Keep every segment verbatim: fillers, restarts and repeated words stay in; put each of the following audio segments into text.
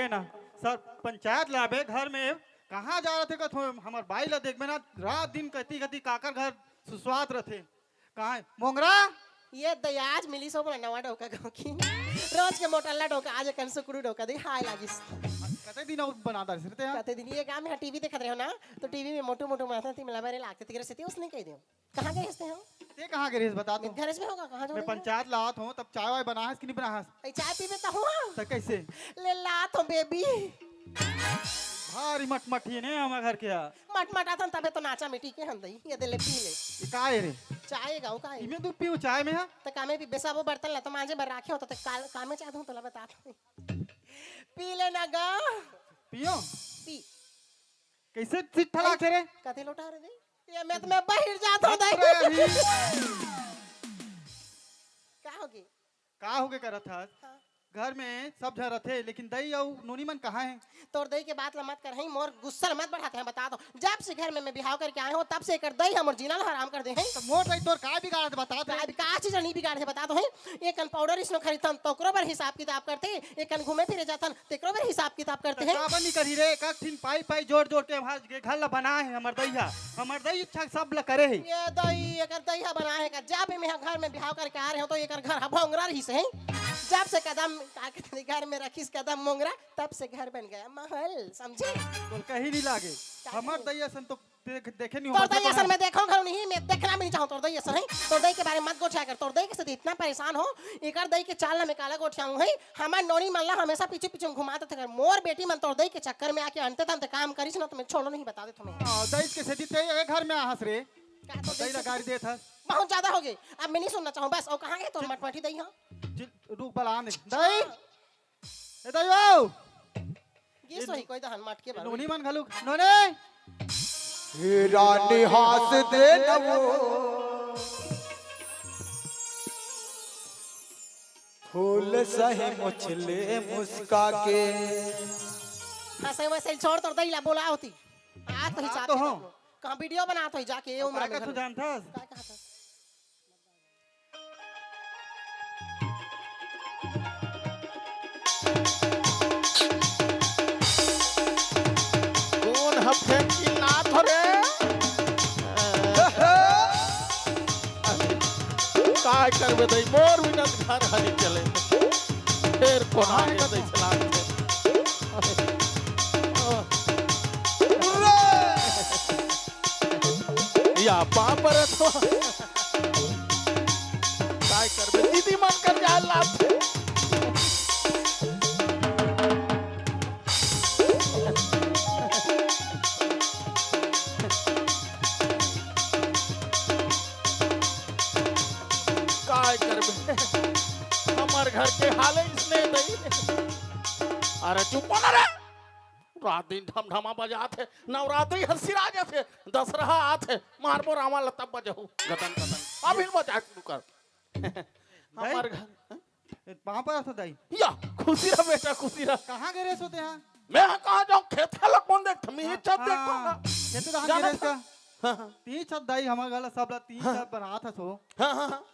ना, सर, पंचायत लाबे घर में, कहाँ जा रथे कथो, हमर बाई ला देखबे ना, रात दिन कति कति काकर घर सुसवात रथे। कहाँ हे? मोंगरा? ये दयाज मिली सो बोला नवा डोका गौकी। रोज के मोटल्ला डोका, आज एकन सुकड़ू डोका दे, हाय लागिस। कते दिन अउ बना डारिस रे तेहा? कते दिन ये गांव में टीवी देखत रहे हो ना, तो टीवी में मोटू मोटू बनाता थी, मिला मेरे लागते तेरे से थी, उसने कह दियो। कहाँ गए हस ते हो? ते कहाँ गए हस, बता तो। घर में होगा, कहाँ मैं जाने? पंचायत लात हूँ, तब चाय वाय बना हस कि नहीं बना हस? ए, चाय पीबे त हुआ। त कैसे? ले लात हूँ, बेबी। भारी मटमटी ने हमर घर के हा। मटमटाथन तबे तो नाचा मिटी के हन दई। ये दे ले, पी ले। ये का हे रे? चाय गाँव का है? इमे दूध पीऊँ चाय में हा? त कामे पीबे, सबो बर्तन ला तो मांजे बर राखे हो, तो ते का-, कामे चाह दूँ, तोला बता दो। पी ले ना गा। पियो? पी। कैसे चिट्ठा लागे रे? कथे लोटा रे दे? ये मैं तो मैं बाहर जात हूँ, दई। अरे अभी। का होगे? का होगे करत हस? हाँ। घर में सब झन रथे, लेकिन दई अउ नोनी मन कहाँ हे? तोर दई के बात ला मत कर, हई मोर गुस्सा ला मत बढ़ाते हैं, बता दो। जब से घर में मैं बिहाव करके आए हूँ, तब से एकर दई हमर जीना ला हराम कर दे हैं। तो मोर दई तोर का बिगाड़े बता दे। का, का चीज नहीं बिगाड़े बता दो हैं। एकन पाउडर इसनो खरीदथन, तोकरो बर हिसाब किताब करथे, एकन घूमे फिरे जाथन, तेकरो बर हिसाब किताब करथे हैं। काबर नहीं करही रे, एक ठिन पाई पाई जोड़ जोड़ के हमार के घर ला बनाए हे हमर दईहा, हमर दई इच्छा सब ला करे हे। ये दई, एकर दईहा बनाए हे का? जब मैं घर में बिहाव करके आ रहे हो तो एकर घर हा भोंगरा रहिस हे। जब से कदम का कहते घर में रखिस कदम मोंगरा, तब से घर बन गया महल, समझे? तोर कहीं नहीं लागे, काहे? हमर दई असन तो देख, देखे नहीं तोर हो, दई असन मैं देखो घर नहीं, मैं देखना भी नहीं चाहूँ तोर दई असन है। तोर दई के बारे में मत गोठिया कर, तोर दई के साथ इतना परेशान हो, एकर दई के चाल ला मैं काला गोठियाऊँ है। हमार नोनी मन ला हमेशा पीछे पीछे घुमाते थे, मोर बेटी मन तोर दई के चक्कर में आके अंते तंते काम करिस ना, तो मैं छोड़ो नहीं, बता दे तुम्हें। हाँ, दई के सेती ते ए घर में आहस रे। का तो दई ला गारी देत हस। बहुत ज्यादा हो गई, अब मैं नहीं सुनना चाहूँ बस। और कहाँ गए तोर मटमटी दई? हाँ, चल, रुक बला आने। दई, ए दई ओ। ये सही कोई दहन मटके बारू। नोनी मन घलुक, नोनी। हे रानी हास दे न वो। फूल सहे मुछले मुस्का के। हंसे वैसे छोड़, तोर दई ला बोला होती। आज तो हिसाब तो हो। कहाँ वीडियो बनात हो जाके ये उम्र में। जानथस? का कहत हस? कोन ह फेंकी लात हो रे? काय करबे दई, मोर बिना घर हरी चले। फेर कोन आगे दई चला। या पाँव परत हो। काय करबे, दीदी मन कर जाए लात। काय करबे, हमर घर के हाल इसने दई। अरे चुप ना रे। रात दिन ढमढमा बजात हे, नवरात्रि हर सिरा जाथे, दसरहा आत हे, मारबो रावण ला तब बजाहू, गदन गदन। अभी बजा शुरू कर। हमार घर, पाँव परत हो दई। या, खुशी रह बेटा, खुशी रह। कहाँ गए रहे सोते हाँ? मैं हाँ कहाँ जाऊँ, खेत खार ला कोन देखथे, मैं ही छत देखथों। खेत तो हम जानत गए रहे हस? हाँ, हाँ। तीन छत दई, हमार घर ला सब ला तीन छत बनात हस हो। हाँ, हाँ, हाँ।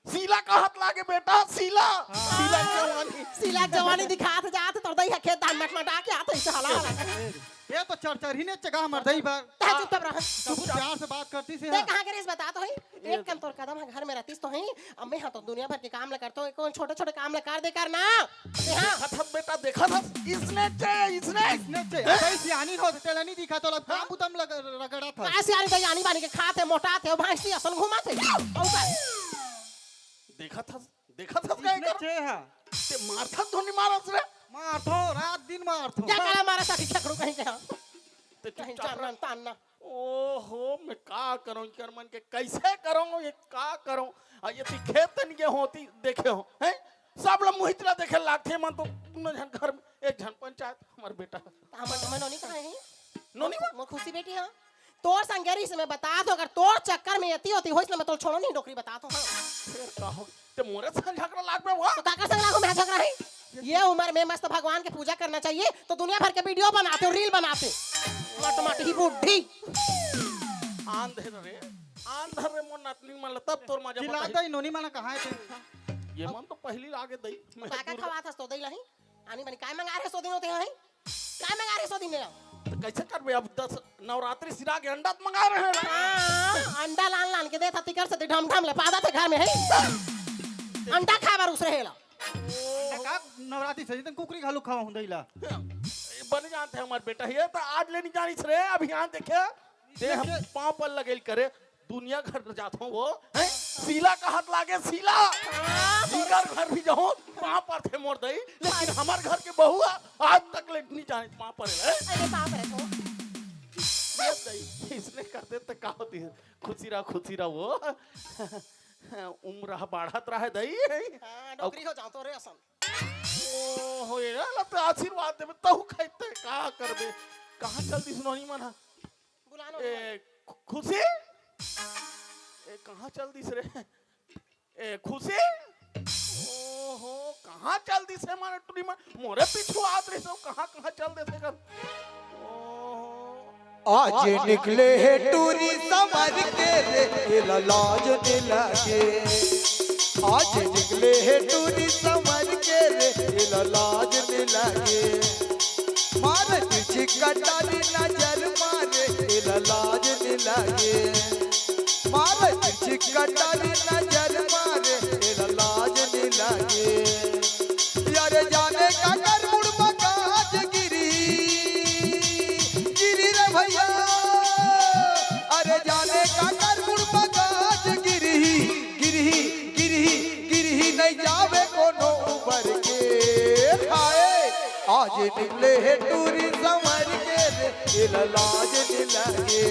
शीला कहत लागे बेटा, शीला। हाँ। शीला जवानी। शीला जवानी दिखात जात, तोर दई ह खेत धान मटमटा के आत, ऐसे हला हला। ए, ए, ये तो चरचरही ने चगा हमर दई बर। तै चुप रह। तू प्यार से बात करती से तै हाँ। कहाँ के रेस बता तो है? एक कन तोर कदम ह घर में रहतीस तो है, अम्मे हाँ तो दुनिया भर के काम ल करतो, कौन छोटे छोटे काम ल कर दे कर ना। ए हाँ। देखत हस बेटा, देखत हस, इसने चे, इसने। इसने चे, हैं? सही सियानी हो, तेला नहीं दिखा तो लग, हाँ? काम बुतम लग, रगड़ा था। ऐसे आनी दई आनी बानी के खात हे, मोटात हे, भैंसी असन घुमात हे। औ का? देखत हस, देखत हस का इसने एकर? चे हा। ते मारथस धुन नहीं मारस रे? मारथो, रात दिन मारथो। क्या करा मारा सा खेकड़ू कहीं के हाँ? ते कहीं चुपचाप जानना रह। तानना। ओहो, मैं का करूं, इकर मन के कैसे करूं, ये का करूं? आ ये ती खेत तन के होती, देखे हो, हैं? सब लोग मोहित ला देखे लागथे, मन तो दुनो झन घर में, एक झन पंचायत, हमार बेटा। हमर, हमर नोनी कहाँ है? नोनी मा? मोर खुशी बेटी हाँ। तोर संगेरी से मैं बता दो, अगर तोर चक्कर में एती होती होइस ना, मैं तोर छोड़ो नहीं डोकरी बता दो हाँ। फिर का हो? ते मोरे संग झगड़ा लागबे वा? तो काकर संग लागो मैं झगड़ा है? ये उम्र में मस्त भगवान के पूजा करना चाहिए, तो दुनिया भर के वीडियो बनाते हो, रील बनाते। मट मट ही बुढ़ी। आंधर रे, आंधर रे मोर नतनी मन ला, तब तोर मजा चिल्ला बताही। दई, नोनी मन कहाँ है ते? ये मन तो पहली आगे दई। मैं काका दूर खवात हस तो दई लही? आनी बानी काय मंगा रहे सो दिन होते हैं? काय मंगा रहे सो दिन ले? तो कैसे करबे अब? दस नवरात्रि सिरा के अंडा तो मंगा रहे हैं। हाँ, अंडा लान लान के देथा, तिकर से ढम ढम ले पादा थे घर में है। अंडा खाए बर उस रहेला। अंडा का नवरात्रि से जितन कुकरी घालू खावा हुंदैला। बन जानते हैं हमारे बेटा, ये तो आज ले नहीं जानिस रे। अभी यहाँ देखे, ते हम पाँव पर लगेल करे, दुनिया घर न जात हो वो, हैं? शीला का हाथ लागे, शीला। हाँ, इकर घर भी जाओ, पाँव पर थे मोर दई, लेकिन हमार घर के बहू आज तक ले नहीं जानिस पाँव पर है। अरे बाप रे, तो ये दई, इसने कर दे तो का होती है? खुशी रहा, खुशी रहा वो। उम्र हा बाढ़त रहे दई। हाँ, नौकरी हो जाओ तो रे असन। ओ हो, ये ना तो आशीर्वाद देबे, तहु खाइते का करबे? कहाँ चल दिस नोनी मन हा? बुला लो ए, खु-, खुशी? ए, कहाँ चल दिस रे? ए, खुशी? ओहो, कहाँ चल दिस रे मारे टूरी मन? मोरे पीछू आत रहिस, कहाँ, कहाँ चल देथे कर? ओहो। आज निकले हे टूरी संवर के रे, एला लाज नइ लागे। आज निकले हे टूरी संवर के रे, एला लाज नइ लागे। मारे तिरछी कटारी नजर मारे, एला लाज नइ लागे। मारे तिरछी कटारी नजर मारे, एला लाज नइ लागे। यारे जाने काकर मुड़ म गाज गिरही, गिरही रे भइया। अरे जाने काकर मुड़ म गाज गिरही, गिरही, गिरही, गिरही नइ जावे कोनो उबर के। हाय, आज निकले हे टूरी संवर के रे, एला लाज नइ लागे।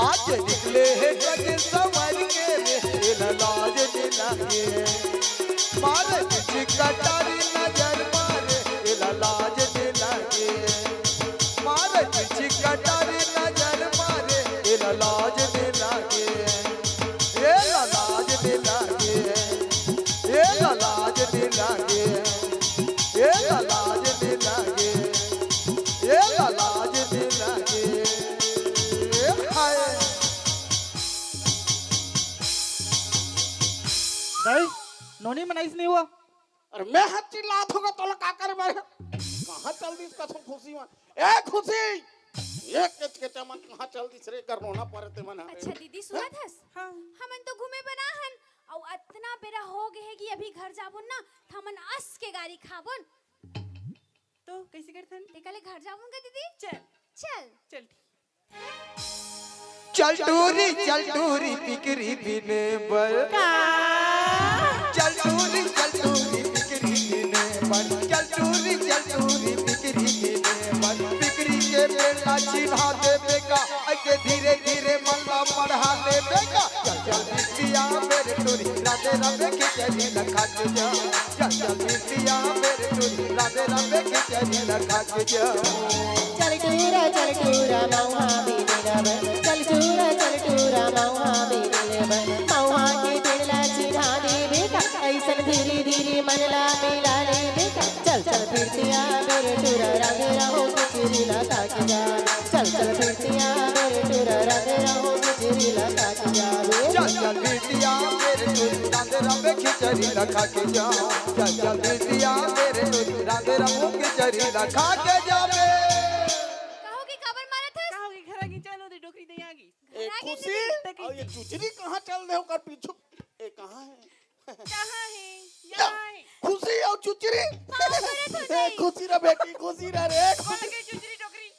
आज निकले हे जग संवर के रे, एला लाज नइ लागे। मारे तिरछी कटारी नजर मारे, एला लाज नइ लागे। मारे तिरछी कटारी नजर मारे, एला लाज नइ लागे। एला लाज नइ लागे। एला लाज नइ लागे। एला लाज नइ लागे। एला लाज नइ लागे। ए हाय। दाई, नोनी मन आइस नहीं हुआ? अरे मैं हर चिल्लात होगा, तोला का करे बर? कहाँ चल दिस कसम खुशी मन? ए खुशी, ये केचकेचा मन कहाँ चल दिस रे? गरनोना परे ते मन ह। अच्छा दीदी, सुनत हस? हाँ। हमन तो घूमे बना हन, अउ अतना बेरा हो गे हे कि अभी घर जाबोन ना, त हमन अस के गारी खाबोन। तो कैसे करथन? तेकर ले घर जाबोन का दीदी? चल। चल। चल ठीक। चल टूरी, चल टूरी, पिकरी बिने बर। का? चल टूरी, चल टूरी, पिकरी बिने बर। चल टूरी, चल टूरी, पिकरी बिने बर। पिकरी के पेड़ ला चिन्हा देबे का, ऐसे धीरे धीरे मन ला पढ़ा लेबे का। चल चल बिटिया मेरे टूरी, राधे राधे खिचड़ी ला खा के जा। चल चल बिटिया मेरे टूरी, राधे राधे खिचड़ी ला खा के जा। चल टूरा, चल टूरा, मउहा बिने लेबे। चल टूरा, चल टूरा, मउहा बिने लेबे। मउहा के पेड़ ला चिन्हा देबे का, अइसन धीरे धीरे मन ला मिला लेबे का। चल चल बिटिया मेरे टूरा, राधे राधे खिचड़ी ला खा के जा। चल चल बिटिया मेरे टूरा, राधे राधे खिचड़ी ला खा के जा। चल चल बिटिया मेरे टूरी, राधे राधे खिचड़ी ला खा के जा। चल चल बिटिया मेरे टूरी, राधे राधे खिचड़ी ला खा के जाबे। कहो कि काबर मारत हस? कहो कि घर आगे चलो दे, डोकरी दे आगे। ए, घर आगे खुशी, चलो। अउ ये चुचरी कहाँ चल दे ओकर पीछू? ए, कहाँ है? कहाँ है? या, यहाँ है। खुशी अउ चुचरी। पाँव परे तो ए, नहीं। खुशी रा बेटी, खुशी रा रे, कौन खुशी। के चुचरी डोकरी?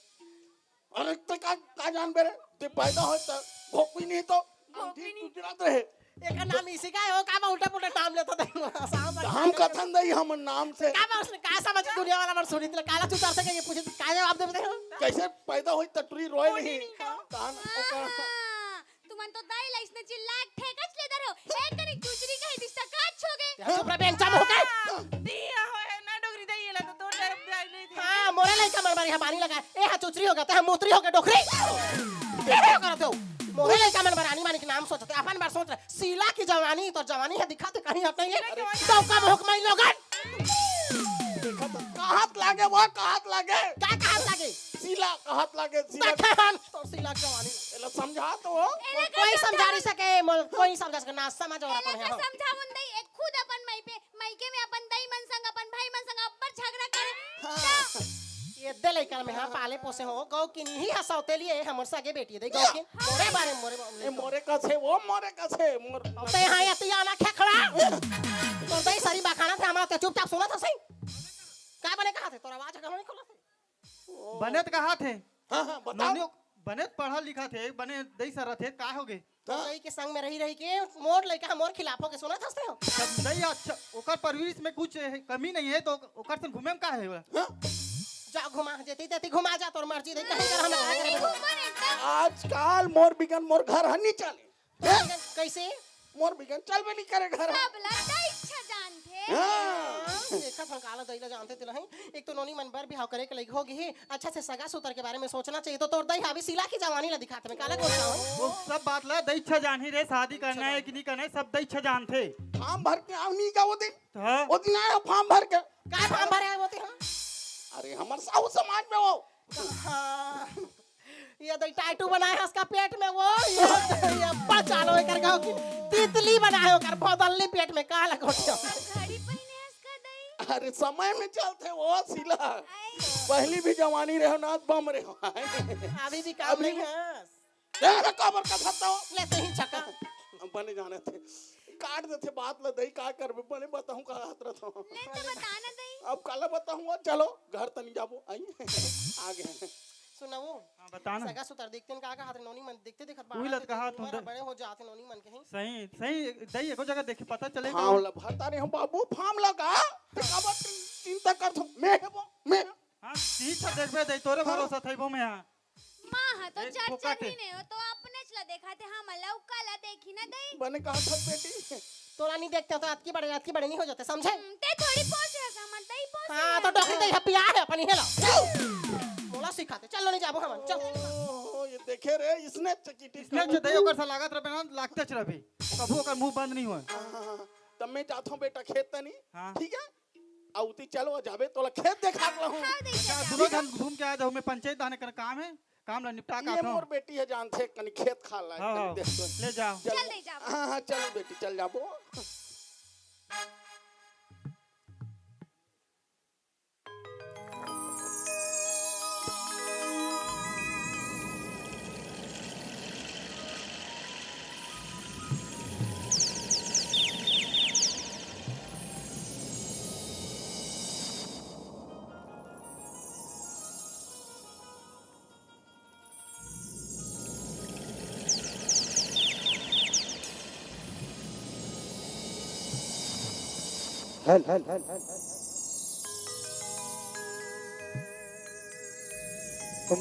अरे, ते का, का जानबे रे? ते पैदा होय त भोकनी नहीं तो भोकनी। अंधी गुजरात रहे। एकर नाम इसी का है, वो का बा उल्टा पुल्टा नाम लेता था। साहब हम कथन दई हमर नाम से। का बा उसने का समझ दुनिया वाला मन सुनी, तेला काला चुचार से कहिए पूछे, का जवाब देबे देखो? कैसे पैदा होई टटरी रोए रोए नहीं? नहीं का? कहा ना, वो कहा। हाँ, तुमन तो दाई ला इसने चिल्ला के ठेकच ले दरो। एक कनी चुचरी कही दिस त काच हो गए। चुप रह बे, अंचा मुंह के। दिया होए ना डोकरी दई, एला तो दो टाइम दाई नहीं थे। हाँ, मोरे लइका मन बर यहाँ पानी लगा। ए हा चुचरी हो गे, ते हा मोतरी हो गे, डोकरी। ए हा करत हो। मोरे लइका मन बर आनी बानी के नाम सोचत हे, अपन बर सोच रहे। शीला की जवानी, तोर जवानी हे, दिखा ते कहीं हट नहीं है। शीला की जवानी। तो कम हुक्म ही लोगन। देखा तो, कहाँ लागे वो, कहाँ लागे? का कहाँ लागे? शीला, कहाँ लागे? शीला। देखा हन, तोर शीला की जवानी। एला समझा तो वो। एला कोई समझा नहीं सके, मोल, कोई समझा सके ना, समझ हो रहा एला तुम्हें, का हाँ। समझावन दई, एक खुद अपन मई पे, मई के में अपन दई मन संग, अपन भाई मन संग अब्बड़ झगड़ा ये दे लइका में, हाँ, पाले पोसे हो, गौ किन ही हंसावते लिए, हमर सगे बेटी दे, गौ किन, मोरे बारे में, मोरे बारे ए, में। मोरे कसे, वो मोरे कसे, मोर अब ते हाँ, ये तिया ना खेखड़ा। तोर दई सारी बखाना थे, हमारा ते चुपचाप सुना था सही। का बने कहा थे, तोर आवाज का नहीं खोला थे। बने त कहा थे। हाँ, हाँ, बताओ। नोनियो, बने त पढ़ा लिखा थे, बने दई सरा थे, का हो गए? तो हाँ। दई के संग में रही, रही के मोर लइका मोर खिलाफ हो के सुना था हो। तब दई अच्छा, ओकर परवरिश में कुछ है, कमी नहीं है, तो ओकर संग घूमे में का है ओला? हाँ। जा घुमा, जेती तेती घुमा जा, तोर मर्जी दे, कहीं कर हम का करे। घूमन एकदम। आजकल मोर बिगन मोर घर ह नहीं चले। कैसे? मोर बिगन चलबे नहीं करे घर ह। सब ला दई इच्छा जानथे। हाँ। हाँ, देखा था काला दई ला जानथे तेला ही। एक तो नोनी मन बर बिहाव करे के लइक हो गई है, अच्छा से सगा सुतर के बारे में सोचना चाहिए। तो तोर दई हावी सिला की जवानी ला दिखाते में काला गोठा हो। वो सब बात ला दई इच्छा जानही रे, शादी करना है कि नहीं करना है, सब दई इच्छा जानथे। फार्म भर के आव नहीं का वो दिन? हाँ। वो दिन आया फार्म भर के। काय फार्म भरे आए वो दिन, हाँ? अरे हमर साहू समाज में वो। हाँ। ये दई टाटू बनाए हस का पेट में वो, ये, ये बचा लो एकर गाँव की तितली बनाए ओकर भौदल्ली पेट में का लगोटिया। घड़ी पहिने हस का दई? अरे समय में चलथे वो सिला। आई। पहली भी जवानी रहो ना बम रहो। अभी भी काम अभी नहीं भी है। ए, काबर का धरता हो? ले ते ही छका। बने जाने थे। काट देथे बात ल दई, का करबे? बने बताहूँ का हाथ रहता हूँ। ले तो बता ना दई। अब काला बताहूँ, चलो घर तनी जाबो। आई। आ गए। सुनवो। हाँ, बता ना। सगा सुतर देखते न का, का हाथ नोनी मन देखते देखत उही बाहर लत कहा तू उमर दे। बड़े हो जाते नोनी मन के ही। सही, सही, दई एको जगह देखे पता चले हाँ, का। ला भरता नहीं हम बाबू, फार्म लगा। ते काबर चिंता करत हो? मैं है वो, मैं है। हाँ, तीन छा देखबे दई, तोरे हाँ। भरोसा थई वो मैं हाँ। माँ ह तो ए, चट फोकट चट है। ही नहीं हो, तो अपने चला देखा थे, हम अलग काला देखी ना दई। बने कहा था बेटी। तोला नहीं देखते हो तो अतकी बड़े, अतकी बड़े नहीं हो जाते, समझे? हम्म, ते थोड़ी पोसे हस, हमर दई पोसे हाँ, है। तो डोकरी दई हपिया है अपनी, हेलो। मोला सिखाते, चल लो नहीं जाबो हमन, चल। ओ, ये देखे रे, इसने चकिटी इसने कर च दई ओकर से लागत रहे ना, लागते च रहे। कभू ओकर मुंह बंद नहीं होए। हाँ, हाँ, हाँ। तब मैं जाता हूँ बेटा खेत तनी, हाँ। ठीक है? अउ उती चलो जाबे, तोला खेत देखा के लाहूँ। हाँ, दई जा, जा। दोनों झन घूम के आ जाओ, मैं पंचायत दाने कर काम है, काम ला निपटा के ये आता हूँ। मोर बेटी है, जानथे कनी खेत खार ला, हाँ, कनी हाँ, देख तो। ले जाओ। चल। चल दे जाबो। हाँ, हाँ, चलो बेटी, चल जाबो। हल, हल, हल, हल, हल।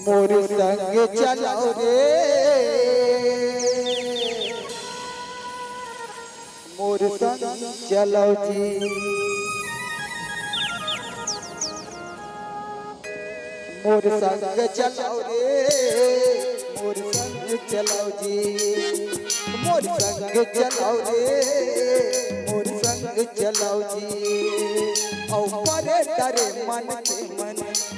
मोर संग चलाओ रे, मोर संग चलाओ जी। मोर संग चलाओ रे, मोर संग चलाओ जी। मोर संग चलाओ रे, मोर संग चलाओ जी। अउ परे डरे मन के मन,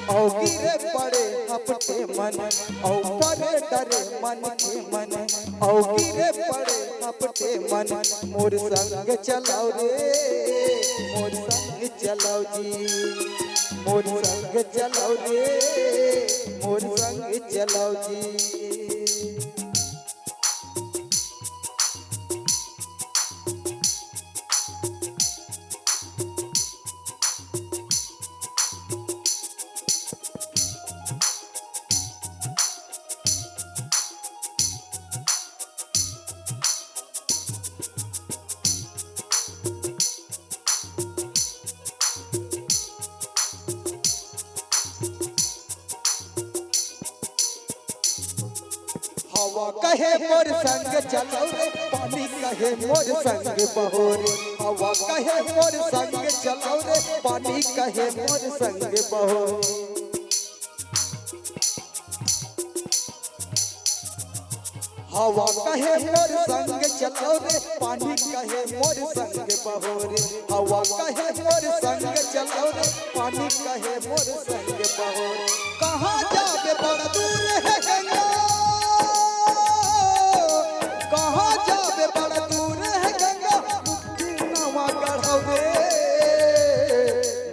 अउ गिरे पड़े हपटे मन, अउ परे डरे मन के मन, अउ गिरे पड़े हपटे मन। मोर संग चलाओ रे, मोर संग चलाओ जी। मोर संग चलाओ रे, मोर संग चलाओ जी। हवा कहे मोर संग चलाओ रे, पानी कहे मोर संग बहो रे। हवा कहे मोर संग चलाओ रे, पानी कहे मोर संग बहो। हवा कहे मोर संग चलाओ रे, पानी कहे मोर संग बहो रे। हवा कहे मोर संग चलाओ रे, पानी कहे मोर संग बहो रे। कहाँ जाबे बड़ा दूर है गंगा, कहाँ जाबे बड़ा दूर है गंगा, मुक्ति नवा गढ़ाओ रे।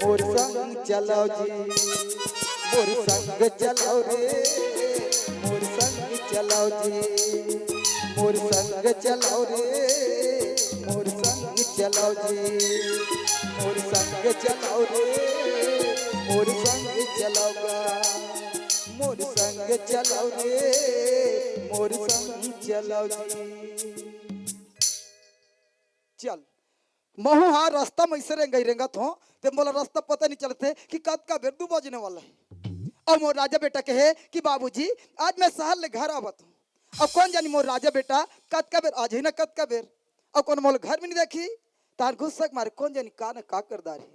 मोर संग चल चलाओ जी, मोर संग चलाओ रे, मोर संग चलाओ जी, मोर संग चलाओ रे, मोर संग चलाओ जी, मोर संग चलाओ रे, मोर संग चलाओ गा, मोर संग चलाओ रे, मोर संग चलाओ जी। चल, महू हा रास्ता म अइसे रेंगई रेंगत हों, ते मोला रास्ता पता नइ चलत हे कि कतका बेर दू बजने वाला हे। अउ मोर राजा बेटा कहे कि बाबूजी, आज मैं सहर ले घर आवत हों। अब कोन जानी मोर राजा बेटा कतका बेर आ जाही ना कतका बेर। अब कोन मोला घर में नइ देखही, तार गुस्सा के मारे कोन जानी का न का कर डारही।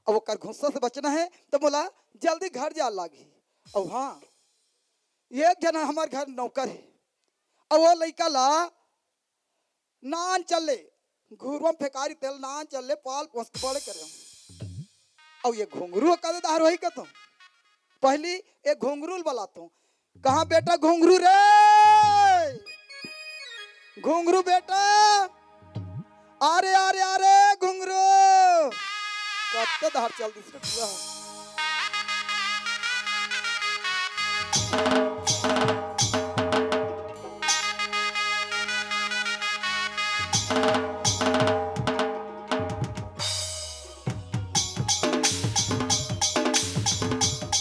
अब ओकर गुस्सा से बचना हे, त मोला जल्दी घर जाए लागही। अउ हाँ, एक झन हमर घर नौकर हे, अउ वो लइका ला नान चले, घुरुवा म फेकारी तेल नान चले, पाल पोस के बड़े करे। अउ ये घुंघरू ह कदे दार होही कथों। पहली ये घुंघरू ल बलाथों। कहाँ बेटा घुंघरू रे? घुंघरू बेटा, अरे, अरे, अरे, घुंघरू। कत्ते धार चल दिस रे टूरा।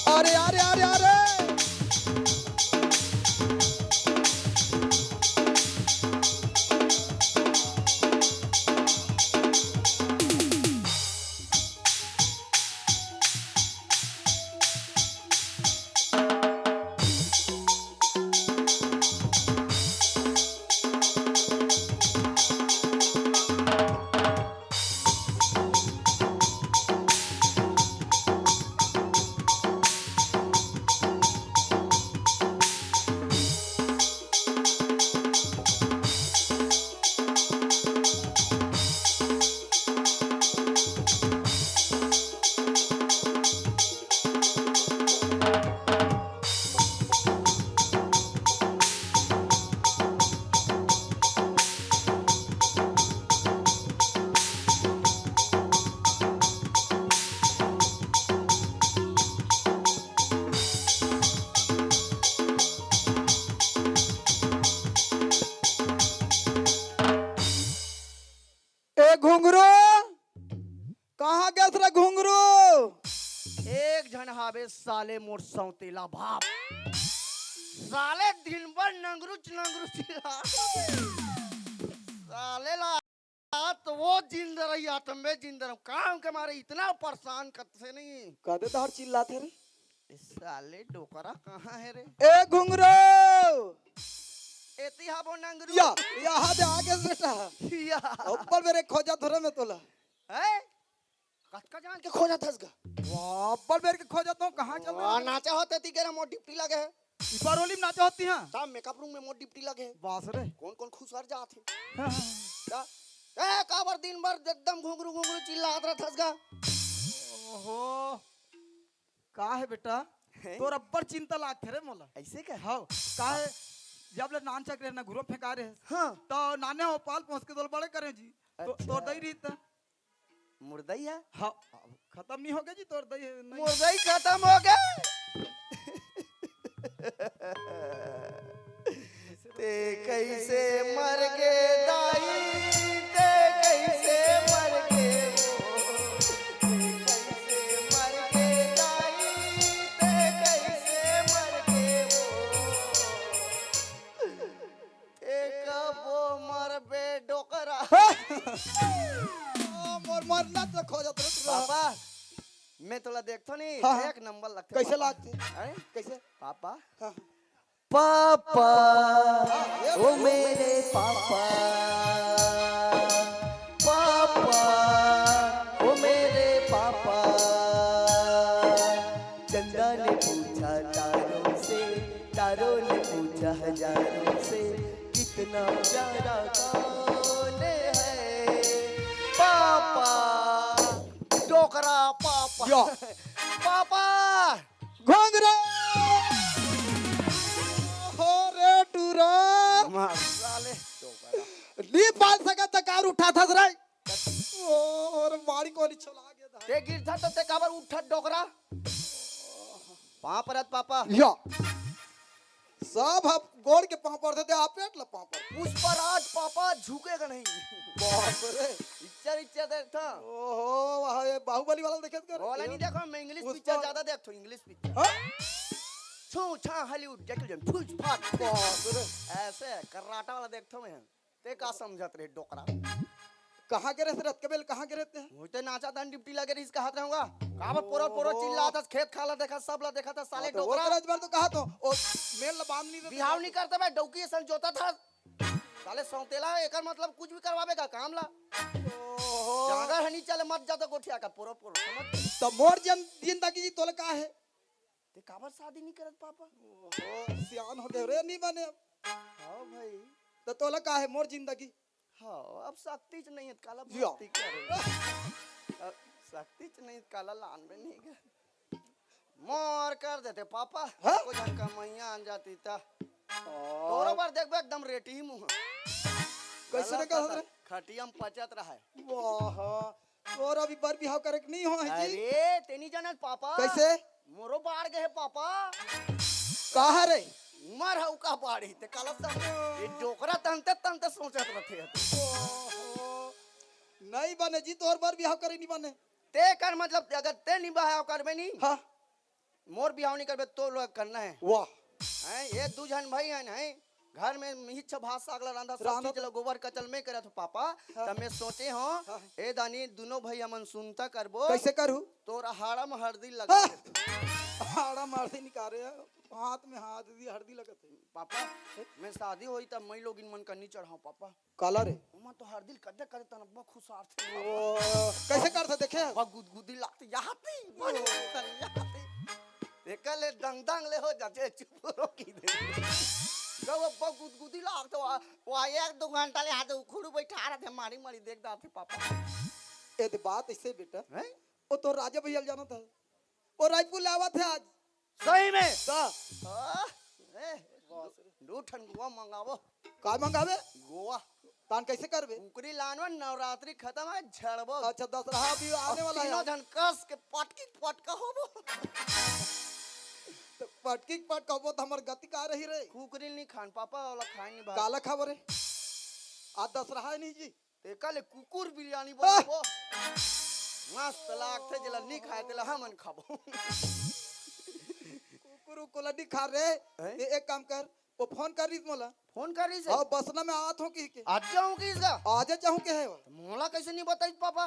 अरे, अरे, अरे, अरे। ए घुंघरू, कहाँ गेस रे घुंघरू? एक झन हावे साले मोर सौतेला बाप। साले दिन भर नंगरू च-, नंगरू चिल्ला। साले ला तो वो जिंदा रही, या तो मैं जिंदा रहूं। काम के मारे इतना परेशान करते से नहीं। कदे धार चिल्लाथे रे? ए साले डोकरा कहाँ हे रे? ए घुंघरू! एती हाबो नंगरू। या, यहाँ दे आगे बेटा। या। अब्बल बेर के खोजत हों रे मैं तोला। हैं? कतका जान के खोजत हस गा? वाह, अब्बल बेर के खोजत हों, कहाँ चल रहा वाह, है? नाचा होते ती केरा मोर ड्यूटी लगे हे। ई पारोली में नाचा होती हाँ? ता मेकअप रूम में मोर ड्यूटी लगे हे। बास रे। कौन कौन खुसर जात हे? हाँ, हाँ। का? ए, काबर दिन भर एकदम घुंघरू घुंघरू चिल्लात रहत हस गा? ओहो। का हे बेटा? हैं? तोर अब्बड़ चिंता लागथे रे मोला। अइसे का? हव, का हे, जब ले नान चक रहे ना घुरो फेंका रहे। हाँ। तो नाने हो पाल पोस के तोला बड़े करे जी। तो अच्छा। तोर दई रही त। मुर्दई हे? हव, खतम नइ होगे जी तोर दई हे, नहीं। मुर्दई खतम होगे। ते कइसे मरगे दाई, ते कइसे मरगे वो, ते कइसे मरगे दाई, ते कइसे मरगे वो। ए कबो मरबे डोकरा। ओ, मोर मरना तो खोजत रहे तू। पापा, मैं तोला देखथों नहीं, हाँ, हाँ। एक नंबर लगथे कइसे पापा। लागथे? हैं? कइसे? पापा। हाँ। पापा, हाँ, ये ओ मेरे पापा, पापा, ओ मेरे पापा। चंदा ने पूछा तारों से, तारों ने पूछा हजारों से, कितना प्यारा कौन है? पापा, डोकरा पापा। या। पापा। घुंघरू। हो रे टूरा। मार साले, डोकरा। नी पाल सकत त कार उठाथस रे। ओ, और मारी कोनी छला गया था। ते गिरथा तो ते काबर उठत डोकरा? पाँव परत पापा। या। सब आप गोड़ के पाँव परथे, ते आप पेट ला पाँव पर। पुष्पराज पापा झुकेगा नहीं। बाप रे। पिक्चर, पिक्चर देखथा। ओहो, वाह, ये बाहुबली वाला देखे कर? वो वाला नहीं देखो, मैं इंग्लिश पुष्पा। पिक्चर ज्यादा देखता हूँ, इंग्लिश पिक्चर। हाँ? छू छा हॉलीवुड, जैकी चैन, फुज फाट। बाप रे। ऐसे कराटा वाला देखता हूँ मैं। ते का समझत रहे डोकरा? कहाँ गे रहे रत के बेल, कहाँ गे रहे ते? वही ते नाचा दान डिप्टी लगे रहिस, कहत रहूंगा। काबर पोरो पोरो ओहो। चिल्लात हस, खेत खाला देखा, सब ला देखा था, साले हाँ, तो वो डोकरा। तो रजभर तो कहा तो, ओ, मेल ला बांध नहीं देते। बिहाव नहीं करते बे, डौकी असन जोतत हस। साले सौतेला, एकर मतलब कुछ भी करवाबे का काम ला। ओहो। जांगर हनी चले मत जाता गोठिया का, पोरो पोरो, समझ? तो मोर जन जिंदगी जी तोला का है? ते काबर शादी नहीं करत पापा? ओहो, सियान हो गए रे, नहीं बने अब। हाँ भाई। तो तोला का है मोर जिंदगी? हाँ, अब शक्ति च नहीं है, काला जिया। भक्ति करे। अब शक्ति च नहीं, काला लान में नहीं गए। मोर कर देते पापा, हाँ? कुछ हम कमैया आन जाती था। और तोरो बार देखबे एकदम रेटी ही मुँह। कैसे गलत रे, कहत था, रे? खटिया में पचत रहा है। वाह, तोर अभी बर बिहाव करे के नहीं हो है जी? अरे, ते नहीं जानत पापा। कैसे? मोरो बाढ़ गए पापा। कहा रे? उमर हउ का बाढ़ी, ते काला सब ये डोकरा तनते तनते सोचत रहते हैं। ओहो। नहीं बने जी, तोर बर बिहाव करे नहीं बने। ते कर मतलब, अगर ते नहीं बिहाव करबे नहीं, हाँ। मोर बिहाव नहीं करबे, तो लोग करना है। वाह। हैं, ये दू झन भाई हैं, हैं, घर में मिहिच भात साग ला रांधा, सब रांधा चीज तो ला गोबर कचल में करत हो पापा। हाँ। तब मैं सोचे हो, हाँ। ए दानी, दोनों भाई हमन सुनता करबो। कैसे करू? तोर हाड़ा में हरदी लगा हाँ। दे। हाड़ा में हरदी निकाले, हाथ में हाथ दी हरदी लगत है। पापा, मैं शादी होई तब मैं लोगिन मन करनी चढ़ाऊं पापा। काला रे? ओमा तो हरदी ल कदे कदे तन अब्बा खुसारथे। ओ, कैसे करथे देखे? अब्बा गुदगुदी लागथे, यहाँ थी, बड़ी यहाँ थी। एकर ले दंग दंग ले हो जाथे, चुप रो की दे। जब अब्बा गुदगुदी लागथे, वा, वा एक दो घंटा ले आथे, उखड़ू बैठा रहथे, मारी मारी देख डारथे पापा। ए दे बात ऐसे बेटा। हैं? वो तो राजा भैया ल जाना था। वो रायपुर ले आवा थे आज। सही में? का? आह, ए, दू, दू ठन गोवा मंगावो। का मंगावे? गोवा। तान कैसे करबे? कुकरी लानवा, नवरात्रि खत्म है, झड़बो। अच्छा, दशहरा भी आने वाला है। तीनों झन कस के पटकी पटका होबो। तो पटकी पटका होबो तो हमर गति का रही रे? कुकरी नहीं खान पापा, वाला खाए नहीं भाई। काला खाबो रे? आज दशहरा है नहीं जी। तेका ले कुकुर बिरयानी बनाबो। मस्त लागथे, जेला नी खाए तेला हमन खाबो। कुकुर उकुर ला नी खा रे। हैं? ते एक काम कर, वो फोन कर रहीस मोला। फोन कर रहीस? हाँ, बसना में आत हो कहिके। आज जाऊं कि इसका? आज जाऊं के है वो? मोला कैसे नहीं बताई पापा?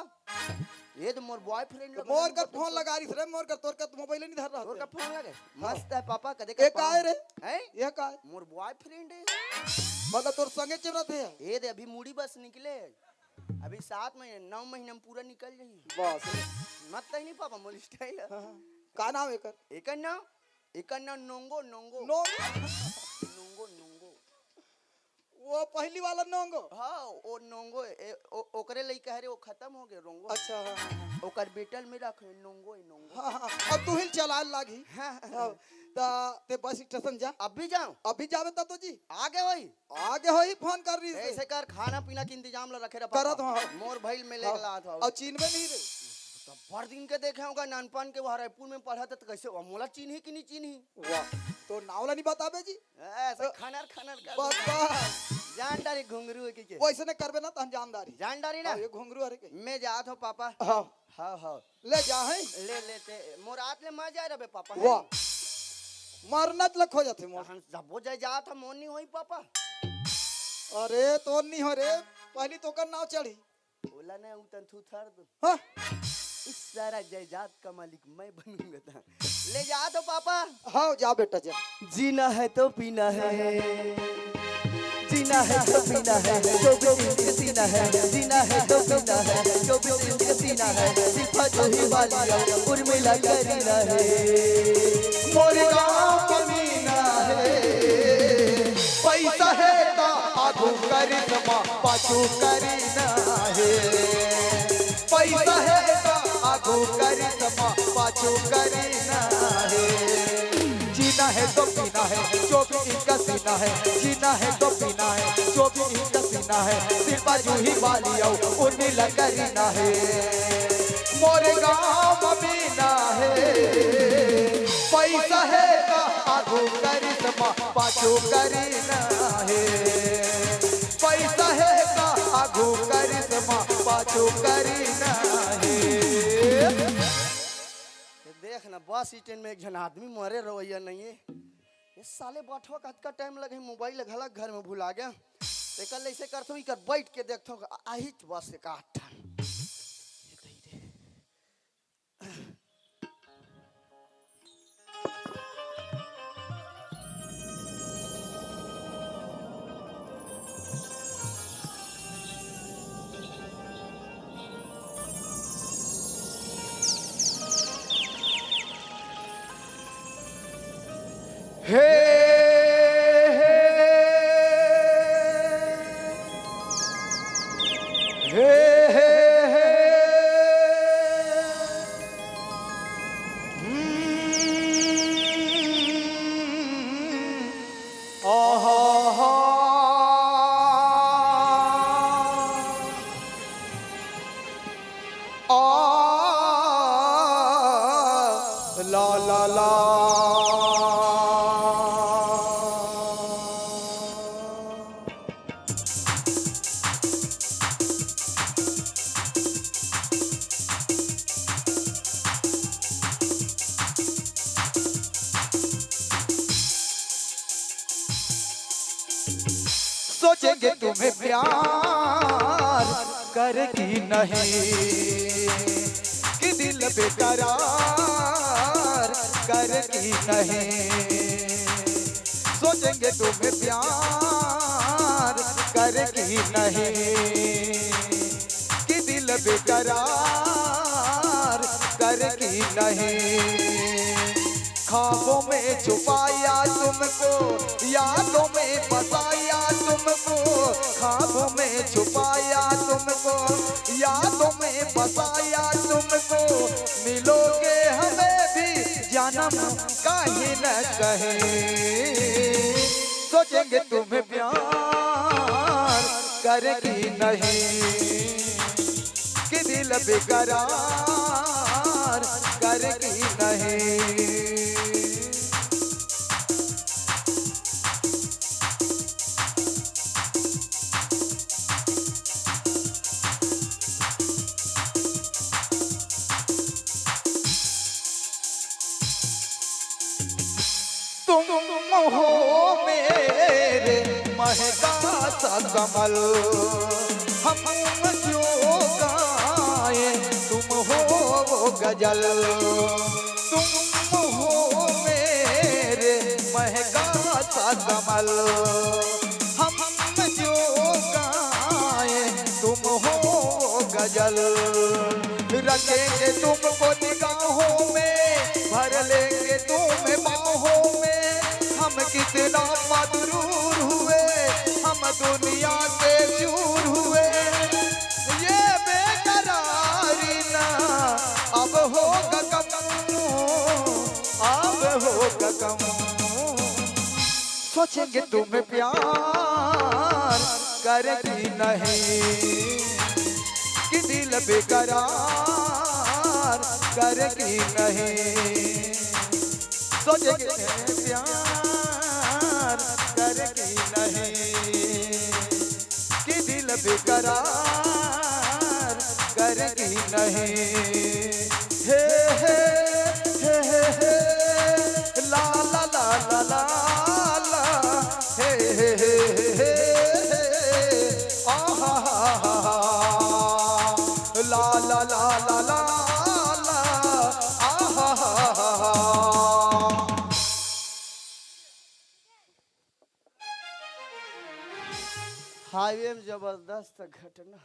ये तो मोर बॉयफ्रेंड तो लोग मोर कर फोन लगा रहीस रे, मोर कर, तोर कर तो मोबाइल नहीं धर रहा तोर का फोन लगे? हाँ। मस्त है पापा, कदे ये का पापा? काय रे? हैं? ये काय? मोर बॉयफ्रेंड है। मतलब तोर संगे चल रहा थे? ये दे अभी मुड़ी बस निकले। अभी सात महीने, नौ महीने में पूरा निकल जाही। बस। मत तही नहीं पापा, मोर स्टाइल है। हाँ, हाँ। का नाम एकर? एकर नाम, एकर नाम नोंगो, नोंगो। नोंगो। नोंगो, नोंगो। वो पहली वाला नोंगो? हाँ, वो नोंगो, ए, ओ, ओकरे लइका हरे, वो खत्म हो गए, रोंगो। अच्छा, हाँ, हाँ, हाँ। ओकर बेटल में रखे, नोंगो, ए, नोंगो। हाँ, हाँ, अब तू ही चलाए लागी। हाँ, हाँ। हाँ, ता ते बस स्टेशन जा। अभी जाऊं? अभी जावे ता तो जी। आगे होई? आगे होई, फोन कर रही से। ऐसे कर, खाना पीना के इंतजाम ला रखे रहा करत पापा। हूँ, हाँ। मोर भाई में लेके हाँ। लात हूँ। और चीनबे नहीं रे। तो भर दिन के देखे होगा, नानपन के वहाँ रायपुर में पढ़ा था, तो कैसे हुआ? मोला चीन्ही कि नहीं चीन्ही? वाह, तो नाव ला नहीं बताबे जी? ऐसे तो खनर खनर कर बस, दूंगा। बस। जान डारी घुंगरू है कि के? वैसे ने करबे ना, तो हम जान डारी। जान डारी ना? हाँ, ये घुंगरू हरे के। मैं जात हूँ पापा। हाँ। हाँ, हाँ। ले जा, हैं? ले, ले, ते, मोर आत ले मर जाए रबे, पापा, हैं? वाह। मरना त लख हो जाथे मोर। हम जब्बो जाए जात हम, मोर नहीं होई, पापा। अरे, तोर नहीं हो रे, पहली तो कर नाव चढ़ी। ओला नहीं, उतन थू थर दो। हाँ। इस सारा जायदाद का मालिक मैं बनूंगा था। ले जा तो, पापा। हाँ, जा बेटा, जा। जीना है तो पीना है, जीना है तो पीना है, जो भी जिंदगी जीना है, जीना है तो पीना है, जो भी जिंदगी जीना है, सिर्फ जो ही वाली उर्मिला करीना है। मोरे गांव के मीना है, पैसा है तो आगू करिश्मा, पाछू करीना है। पैसा है तो आगू करिश्मा, पाछू करीना है। जीना है तो पीना है, जो भी इनका सीना है। जीना है तो पीना है, जो भी इनका सीना है। सिर्फ जूही वाली आओ, उर्मिला करीना है। मोर गाँव म मीना हे, पइसा हे त आगू करिश्मा, पाछू करीना हे। पइसा हे त आगू करिश्मा, पाछू करीना हे। ये देख ना, बस स्टैंड में एक झन आदमी मरे रवैया नइ हे। ये साले बठवा कतका टाइम लगे, मोबाइल घलक घर में भुला गया। एकर ले अइसे करथों, इकर बइठ के देखथों, आ-, आही त बस एक आध ठन। ये दई रे। हे, हे, हे, हे, हे। हम्म। आहा, हा। आ, ला, ला, ला। सोचेंगे तुम्हें प्यार कर कि नहीं, कि दिल बेकरार कर कि नहीं। सोचेंगे तुम्हें प्यार कर कि नहीं, कि दिल बेकरार कर कि नहीं। ख्वाबों में छुपाया तुमको, यादों में बसाया तुमको। ख्वाबों में छुपाया तुमको, यादों में बसाया तुमको। मिलोगे हमें भी जन्म कहीं न कहीं। सोचेंगे तुम्हें प्यार कर कि नहीं, कि दिल बेकरार कर कि नहीं। तुम हो मेरे महका सा कमल, हम क्यों गाएं, तुम हो वो गजल। तुम हो मेरे महका सा कमल, हम जो गाएं, तुम हो गजल। रखेंगे तुमको निगाहों में, भर लेंगे तुम्हें बाहों में। हम कितना मगरूर हुए, हम दुनिया से चूर हुए। ये बेकरारी ना अब होगा कम, अब होगा कम। सोचेंगे तुम्हें प्यार कर कि नहीं, कि दिल बेकरार कर कि नहीं। सोचेंगे प्यार कर कि नहीं, कि दिल बेकरार कर कि नहीं। हे, हे, हे, हे, हे, ला, ला, ला, ला, ला, ला, हे, हे, हे, हे, हे, हे, आ, हा, हा, हा, हा, ला, ला, ला, ला, ला, ला, आ, हा, हा, हा, हा। हाईवे में जबरदस्त घटना।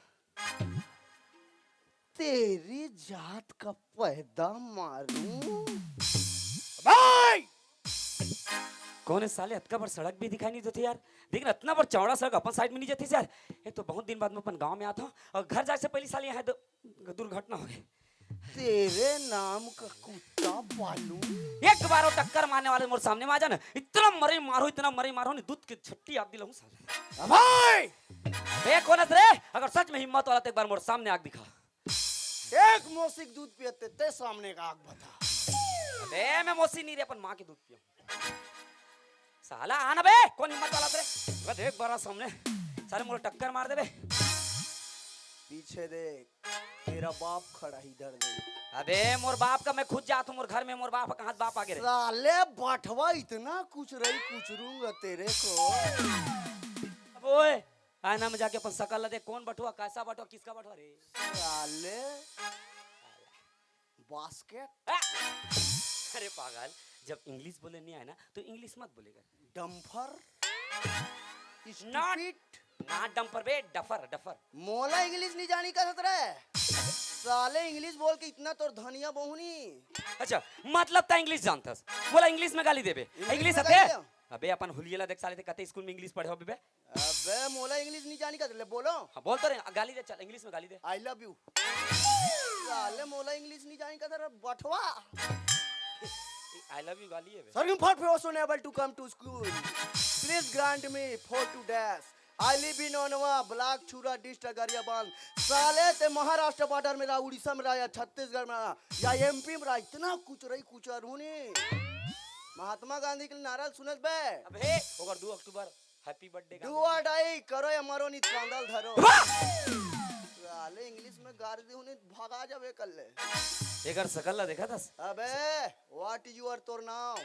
तेरी जात का पैदा मारूं। भाई! कौन है साले, अतका बड़ सड़क भी दिखाई नहीं देते यार। देख ना, इतना बड़ चौड़ा सड़क अपन साइड में नहीं जाती यार। एक तो बहुत दिन बाद में अपन गांव में आता हूँ और घर जाए से पहले साले यहाँ दु-, दुर्घटना हो गई। तेरे नाम का कुत्ता पालू। एक बार वो टक्कर मारने वाले मोर सामने में आ जाना, इतना मरे मारो, इतना मरे मारो, नहीं दूध के छट्टी आप दिलाऊं साले। भाई! बे कौन है रे? अगर सच में हिम्मत वाला तो एक बार मोर सामने आग दिखा। एक मौसी के दूध पियत ते, ते सामने का आग बता। अबे, मैं मौसी नहीं रे, अपन माँ के दूध पियो। साला आना बे, कौन हिम्मत वाला तेरे? मैं देख बड़ा सामने, साले मोर टक्कर मार देबे। पीछे देख, तेरा बाप खड़ा है इधर देख। अबे, मोर बाप का मैं खुद जात हूँ, मोर घर में मोर बाप, कहाँ बाप आगे रे? साले बठवा इतना कुछ रही, कुछ रूंगा तेरे को। अब ओए, आईना में जाके अपन शकल ला देख, कौन बठवा, कैसा बठवा, किसका बठवा रे? साले बास्केट। आ! अरे पागल, जब इंग्लिश बोले नहीं आए ना, तो इंग्लिश मत बोलेगा। डम्फर। Not- stupid. ना डम्फर बे, डफर, डफर। मोला इंग्लिश नहीं जानी कहत रे। साले इंग्लिश बोल के इतना तोर धनिया बहुनी। अच्छा, मतलब ता इंग्लिश जानथस, बोला इंग्लिश में गाली देबे। इंग्लिश इंग्लिश में आते? गाली दे। अबे अपन हुलिया ला देख साले, ते कते स्कूल में इंग्लिश पढ़े हो बे? अबे मोला इंग्लिश नहीं जानी कहत रे, बोलो। हाँ, बोल तो रहे, गाली दे, चल इंग्लिश में गाली दे। I love you। साले मोला इंग्लिश नहीं जानी कहत रे, बठवा। I love you गाली है बे। Sir, you not unable to come to school। Please grant me forty days। I live in Onwa, block Chhura, district Gariaband. साले ते महाराष्ट्र बॉर्डर में रहा, उड़ीसा में रहा, या छत्तीसगढ़ में रहा, या एमपी में रहा, इतना कुछ रही, कुछ अरुणी। महात्मा गांधी के नारा सुनत बे? अबे, ओकर दू अक्टूबर, हैप्पी बर्थडे दू गांधी। अढ़ाई करो या मरो, नहीं कांदल धरो। वाह! साले इंग्लिश में गार दी होने, भगा जाबे कर ले। एकर शकल ला देखा थस? अबे, what is your तोर नाम?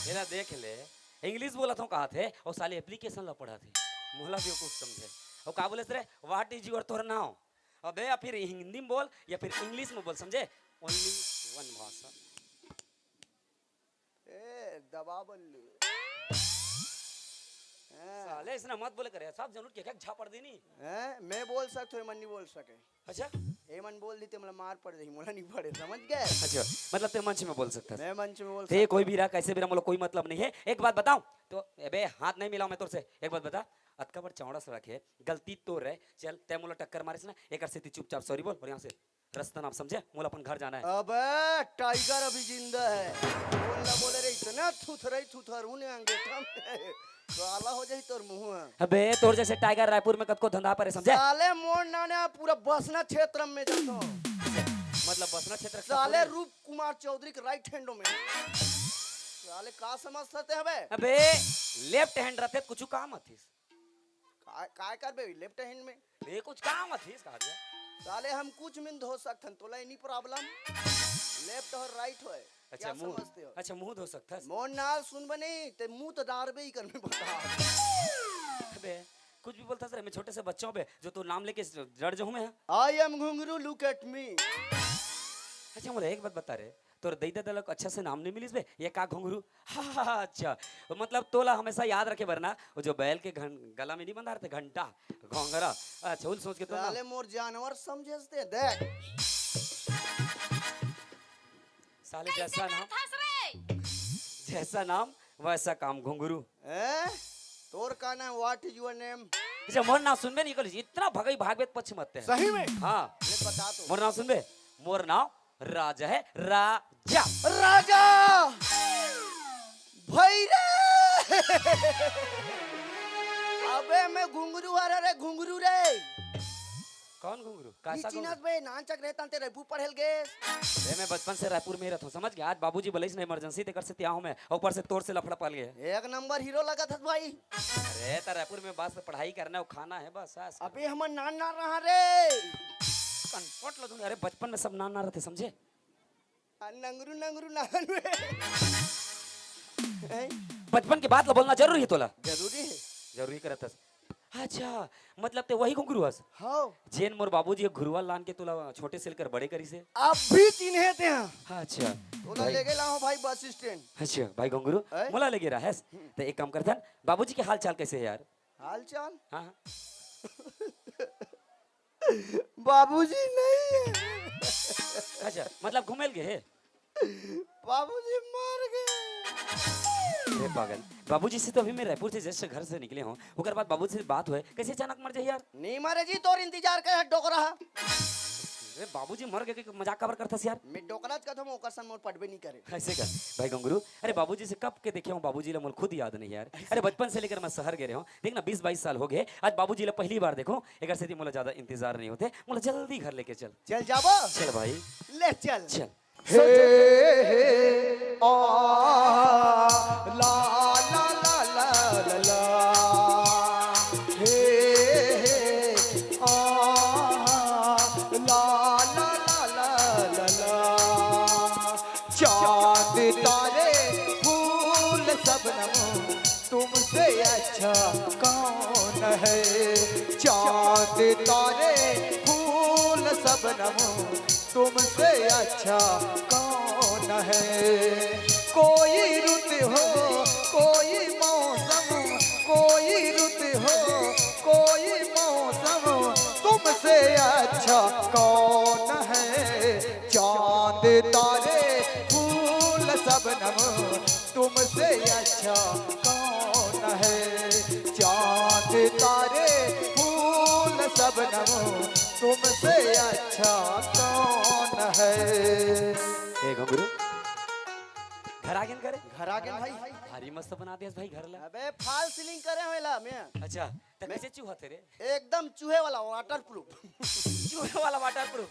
एला देख ले, इंग्लिश बोलत हूँ कहा थे, और साले एप्लीकेशन ला पढ़ा थे। मोला बेवकूफ समझे। और का बोले रे, what is your तोर नाम? अबे या फिर हिंदी में बोल या फिर इंग्लिश में बोल, समझे? Only one भाषा। ए, दबा बल्लू। हैं? साले इसने मत बोले करे, सब जन उठ के एक झापड़ देनी। हैं? मैं बोल सकत हूँ, मन नहीं बोल सके। अच्छा? ए मन बोल दी ते मोला मार पड़ जाही, मोला नहीं पड़े, समझ गए? अच्छा, मतलब ते मंच में बोल सकता है। मैं मंच में बोल ते सकता कोई हूँ। भी रहा, कैसे भी रहा, मोला कोई मतलब नहीं है। एक बात बताऊं तो, अबे हाथ नहीं मिलाऊं मैं तोर से। एक बात बता, अतका बड़ चौड़ा सड़क है, गलती तोर है, चल ते मोला टक्कर मारिस ना, एक सेती चुपचाप सॉरी बोल और यहाँ से रस्ता नाप, समझे? मोला अपन घर जाना है। अबे, टाइगर अभी जिंदा है। बोल ना बोले रे, इतना थुथरई थुथरू ने अंगेठा में। काला हो जाही तोर मुंह। अबे, तोर जैसे टाइगर रायपुर में कतको धंधा परे, समझे? साले मोर नाने पूरा बसना क्षेत्र में जातो। मतलब बसना क्षेत्र के साले पूरे? रूप कुमार चौधरी के राइट हैंडो में। साले का समझ सकते हबे? अबे, लेफ्ट हैंड रहते तो कुछ काम आतीस। काय, काय करबे लेफ्ट हैंड में? ये कुछ काम आतीस का दिया? साले हम कुछ में धो सकथन, तोला एनी प्रॉब्लम? लेफ्ट और राइट होए, अच्छा, क्या मुंह, समझते हो? अच्छा, मुंह धो सकथस? मोर नाल सुनबे नहीं, ते मुंह तो डारबे ही कर में बता। अबे, कुछ भी बोलता सर, मैं छोटे से बच्चा हूँ बे, जो तू नाम लेके डर जाऊँ मैं? I am घुंगरू, look at me। अच्छा, मोला एक बात बता रे, तोर दई ददा ला अच्छा से नाम नहीं मिलिस बे, ये का घुंगरू? हाँ, हाँ, हाँ, अच्छा, मतलब तोला हमेशा याद रखे बर ना, वो जो बैल के घन-, गला में नहीं बंधा रहते घंटा, घोंघरा, अच्छा, उल सोच के तो ना। साले मोर जानवर समझे हस ते, देख। साले कैसे जैसा नाम, करथस रे? जैसा नाम, वैसा काम, घुंगरू। हैं? तोर का नाम? What is your name? अच्छा, मोर नाम सुनबे नहीं करिस, इतना भगई भागबे त पछ मत ते। सही में? हाँ। ले बता तो। मोर नाम सुनबे? मोर नाम राजा है, राजा। राजा! भई रे! अबे मैं घुंगरू हरे रे, घुंगरू रे। कौन घुंगरू? नी कैसा चिन्हस घुंगरू? बे, नानचक रहता ते रायपुर पढ़े ल गेस। बे, मैं बचपन से रायपुर में ही रहता हूँ, समझ गया? आज बाबूजी बुलाइस ना इमरजेंसी, तेकर से तिया हूँ मैं। ऊपर से तोर से लफड़ा पल गया। एक नंबर हीरो लगत हस भाई। अरे, त रायपुर में बस पढ़ाई करना है, खाना है बस, ऐस कर। अबे, हमर नान नान रहा रे। कनपट ल दूंगा। अरे, बचपन में सब नान नान रहते, समझे? आ, नंगरू, नंगरू नान में। हैं? बचपन के बात ल बोलना जरूरी है तोला? जरूरी है। जरूरी करत हस। अच्छा, मतलब ते वही घुंगरू हस? हाँ। जेन मोर बाबूजी ह घुरुवा लान के तोला छोटे से लेकर बड़े करिस हे? अब भी चिन्हे ते हैं। अच्छा। तोला भाई। लेगे लाओ भाई बस स्टैंड। अच्छा, भाई घुंगरू, हैं? मोला लेगे रहस? हम्म। ते एक काम करथन, बाबूजी के हाल चाल कैसे है यार? हाल चाल? हाँ, हाँ। बाबूजी नहीं है। अच्छा, मतलब घूमे ल गे हे? बाबूजी मर गए। अरे पागल, बाबूजी से तो अभी मैं रायपुर से जस्ट घर से निकले हूँ, ओकर बाद बाबूजी से बात हुए, कैसे अचानक मर जाए यार? नहीं मरे जी, तोर इंतजार करे है डोकरा। अरे बाबूजी मर गे के मजाक काबर करथस यार? मैं डोकराच कथम, ओकर सन मोर पटबे नहीं करे। ऐसे कर भाई घुंगरू, अरे बाबूजी से कब के देखे हूँ, बाबूजी ला मोर खुद याद नहीं यार। अरे बचपन से लेकर मैं शहर गे रहे हूँ, देख ना बीस बाईस साल हो गए, आज बाबूजी ला पहली बार देखो, एकर सेती मोला ज्यादा इंतजार नहीं होते, मोला जल्दी घर लेके चल। चल जाबो। चल भाई। ले चल। चल। हे, हे, आ, ला, ला, ला। हे, हे, आ, ला, ला। चांद तारे फूल शबनम तुमसे अच्छा कौन है? चांद तारे फूल शबनम तुमसे अच्छा कौन है? कोई रुत हो, कोई मौसम, कोई रुत हो, कोई मौसम तुमसे अच्छा कौन है? चांद तारे फूल शबनम तुमसे अच्छा कौन है? चांद तारे फूल शबनम तुमसे अच्छा कौन है? ए घुंगरू, घर आ गेन करे? घर आ गेन भाई। भारी मस्त बना देस भाई घर ला। अबे फाल सीलिंग करे हो एला मैं। अच्छा, त मैं कैसे चूहा थे रे? एकदम चूहे वाला वाटर प्रूफ। चूहे वाला वाटर प्रूफ।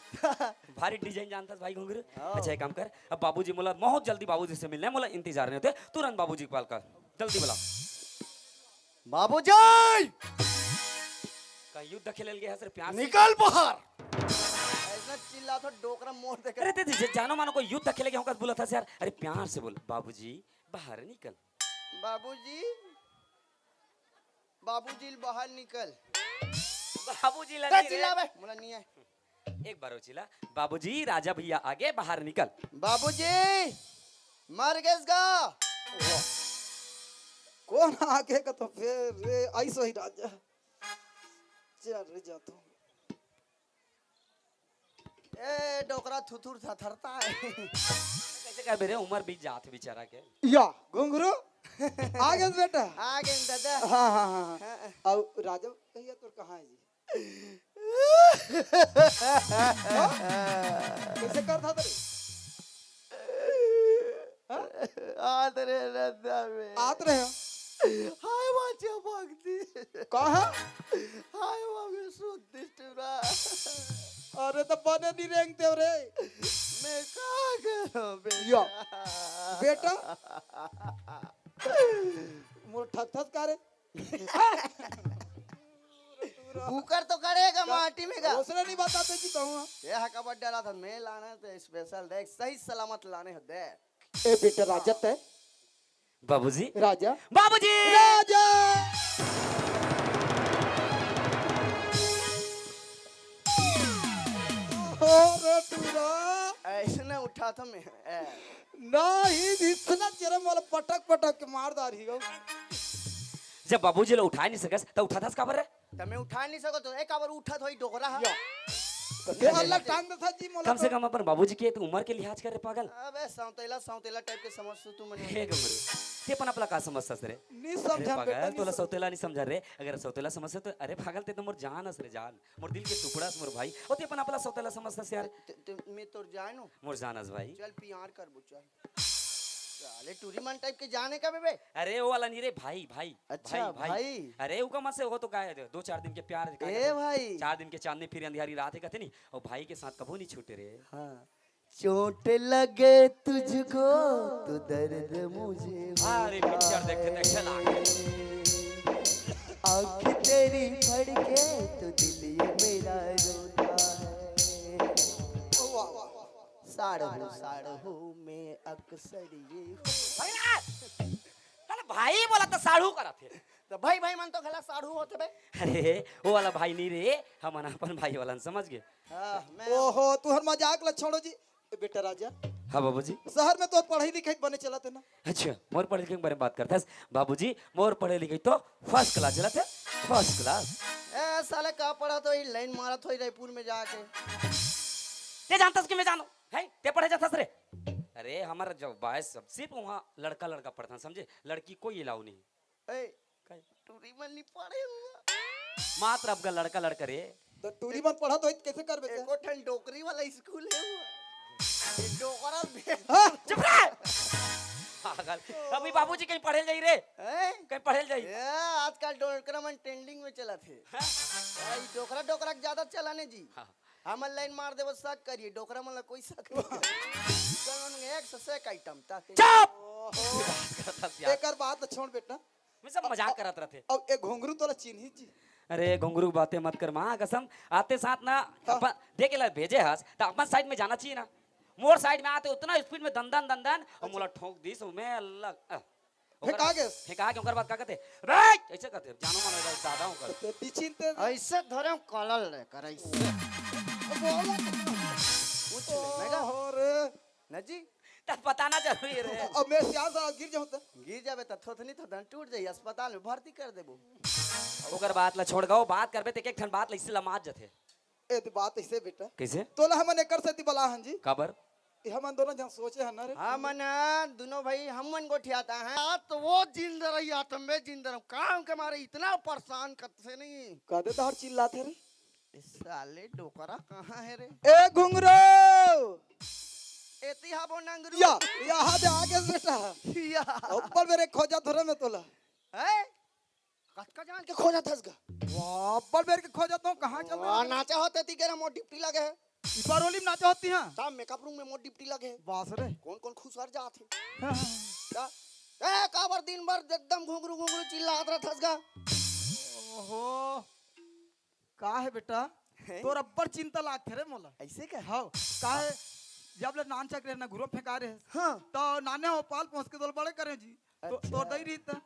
भारी डिजाइन जानता है भाई घुंगरू। हाँ। अच्छा, एक काम कर, अब बाबूजी मोला बहुत जल्दी बाबूजी से मिलना है, मोला इंतजार नहीं होते, तुरंत बाबूजी के पाल कर, जल्दी बुला। बाबूजी! का युद्ध खेले लगे हस रे प्यार से? निकल बाहर। ऐसा चिल्ला तो डोकरा मोड़ दे। अरे दे दे, जानो मानो कोई युद्ध खेले गए होगा, बोला था यार। अरे प्यार से बोल, बाबूजी बाहर निकल। बाबूजी, बाबूजी बाहर निकल। बाबूजी ला ए, नहीं रे। चिल्ला बे, मोला नहीं है। एक बार और चिल्ला, बाबूजी राजा भैया आगे, बाहर निकल। बाबूजी मर गेस गा। वाह। कौन आगे का तो फिर रे, आई सही राजा। चल रे जा तू। ए डोकरा थुथुर थथरता है। कैसे कर बेरे, उम्र बीत जात है बेचारा के। या घुंगरू आ गेस बेटा। आ गेन दादा। हाँ हाँ हाँ हाँ। हाँ। और राजा भैया तोर कहाँ है जी? हाँ? कैसे कर था तेरे? हाँ? आत रे रद्दा में। आत रहे हो? हाय बाचा भक्ति। कहाँ? हाय बाबे शुद्धिष्ठुरा। अरे तो बने नहीं रेंगते हो रे। मैं का करूं बेटा? या, बेटा? मोर ठक ठक का रे? उकर तो करेगा माटी में का। उसने नहीं बताते जी कहूँ। ये हा कबड्डी डाला था, मैं लाना तो स्पेशल देख, सही सलामत लाने हो देख। ए बेटा राजा तय। बाबूजी। राजा। बाबूजी। राजा। अरे टूरा। ऐसे ना उठा था मैं। ए। नहीं, इतना चरम वाला पटक पटक के मार डार ही गो। जब बाबूजी ला उठाए नहीं सकस, त उठाथस काबर रे? त मैं उठाए नहीं सको तो एक काबर उठत होई डोकरा हा। या। तो ये फिर अलग टांग था जी मोला कम से तो। कम अपन बाबूजी के तो उम्र के लिहाज कर रे पागल। अबे सौतेला, सौतेला टाइप के समझ तू, तू मने। हे गमरू, ते अपन अपला का समझथस रे? नहीं अरे समझा पागल, बेटा, नहीं तोला समझा। सौतेला नहीं समझा रे। अगर सौतेला समझ तो, अरे पागल, ते तो मोर जान हस रे जान, मोर दिल के टुकड़ा हस मोर भाई। और ते अपन अपला सौतेला समझथस यार। ते, ते, मैं तोर जान हूँ। मोर जान हस भाई। चल प्यार करबो चल। साले टूरी मन टाइप के जाने का बे बे? अरे वो वाला नहीं रे भाई, भाई। अच्छा, भाई, भाई। भाई। अरे उका मत से, वो तो का है, दो चार दिन के प्यार का ए कहते हैं? भाई। चार दिन के चांदनी फिर अंधियारी रात है कहते नहीं, और भाई के साथ कबो नहीं छूटे रे। हाँ। चोट लगे तुझको तो दर्द मुझे अरे पिक्चर देखते देखते लागे। आँख तेरी फड़के तो दिल ये मेरा रोता है। वाह, वाह, वाह। साढ़ू, साढ़ू में अक्सर ये हो- अरे यार! साला भाई बोला तो साढ़ू करा थे। तो भाई, भाई मन तो घला साढ़ू होते बे। अरे, वो वाला भाई नहीं रे, हमन अपन भाई वाला न समझ गए। हाँ, मैं ओहो, तुहर मजाक ला छोड़ो जी। ए बेटा राजा। हाँ बाबूजी। शहर में तो पढ़ाई लिखाई बने चलत है ना? अच्छा, मोर पढ़े लिखे के बारे में बात करता है। बाबूजी, मोर पढ़े लिखे तो फर्स्ट क्लास चलत है, फर्स्ट क्लास। ए साले का पढ़ा तो ही लाइन मारत होई रायपुर में जाके। ते जानतस कि मैं जानू? हैं? ते पढ़े जाथस रे? अरे, हमारा जो बॉयज सब सिर्फ वहाँ लड़का लड़का पढ़थन, समझे? लड़की कोई अलाउ नहीं। ए, काहे? टूरी मन नहीं पढ़े हुआ। मात्र अब का लड़का लड़का रे। त टूरी मन पढ़त होई त कइसे करबे ते? एको ठन डोकरी वाला स्कूल हे वो। ये डोकरा बे- हाँ? चुप रह। पागल। अभी बाबूजी कहीं पढ़े जाई रे। हैं? कहीं पढ़े जाई। ए, आजकल डोकरा मन ट्रेंडिंग में चलत हे। हाँ? ए, ई डोकरा, डोकरा के ज्यादा चलन हे जी। हाँ। हमन लाइन मार देबो, शक करिए, डोकरा मन ला कोई शक नहीं करे। कौन एक से सेक आइटम ताते। चुप। एकर बात छोड़ बेटा। मैं सब मजाक करत रहते। अब एक घुंघरू तोला चिन्ही जी। अरे घुंघरू की बातें मत कर माँ कसम। आते साथ ना अपन देख ला भेजे हस त अपन साइड में जाना चाहिए ना। मोर साइड में आते उतना स्पीड में दंदन दंदन और मोला ठोक दिस मैं अलग। अ, ओकर फेंका गेस? फेंका के ओकर बाद का कहते, "रे!" ऐसे कहते, जानो मन हो जाए, दादा हूँ कर। ते बिचिन ते ऐसे धरे हम कलल ले कर ऐसे। पूछ ले, मैं का? ओहो रे। ना जी, तब बताना जरूरी है रे। अब मैं सियान सा गिर जाऊं तो? गिर जाबे त थोथनी थोथन टूट जाई, अस्पताल में भर्ती कर देबो। ओकर बात ला छोड़ गओ, बात करबे ते एक एक ठन बात ला इससे लमाज जथे। ए तो बात ऐसे बेटा। कैसे? तोला हमन एकर सेती बला हन जी। काबर? ये हमन दोनों जन सोचे हन ना रे। हमन दोनों भाई हमन गोठियाता है। आ तो वो जिंदा रही, आ तो मैं जिंदा रहूं। काम के मारे इतना परेशान करते नहीं। कदे तोहर चिल्लात हे रे। इस साले डोकरा कहाँ है रे? ए घुंघरू। एती हाबो नंगरू। या, यहाँ दे आगे बेटा। या। ऊपर मेरे खोजा धरे में तोला। है? कतका जान के खोजत हस गा? वाह, ऊपर मेरे के खोजा तो कहाँ चल वाह, नाचा होते ती केरा मोर डिप्टी लगे है। ई पारोली में नाचा होती है। ता मेकअप रूम में मोर डिप्टी लगे है। बास रे। कौन कौन खुसर जात है? हाँ, हाँ। का? ए, काबर दिन भर एकदम घुंघरू घुंघरू चिल्लात रहत हस गा? ओहो। का है बेटा? हैं? तोर अब्बड़ चिंता लागथे रे मोला। ऐसे का? हाँ, का है? जब ले नान चक रहे ना घुरो फेंका रहे। हाँ। तो नाने हो पाल पहुँच के तोल बड़े करे जी। तो अच्छा। तोर दई रही त।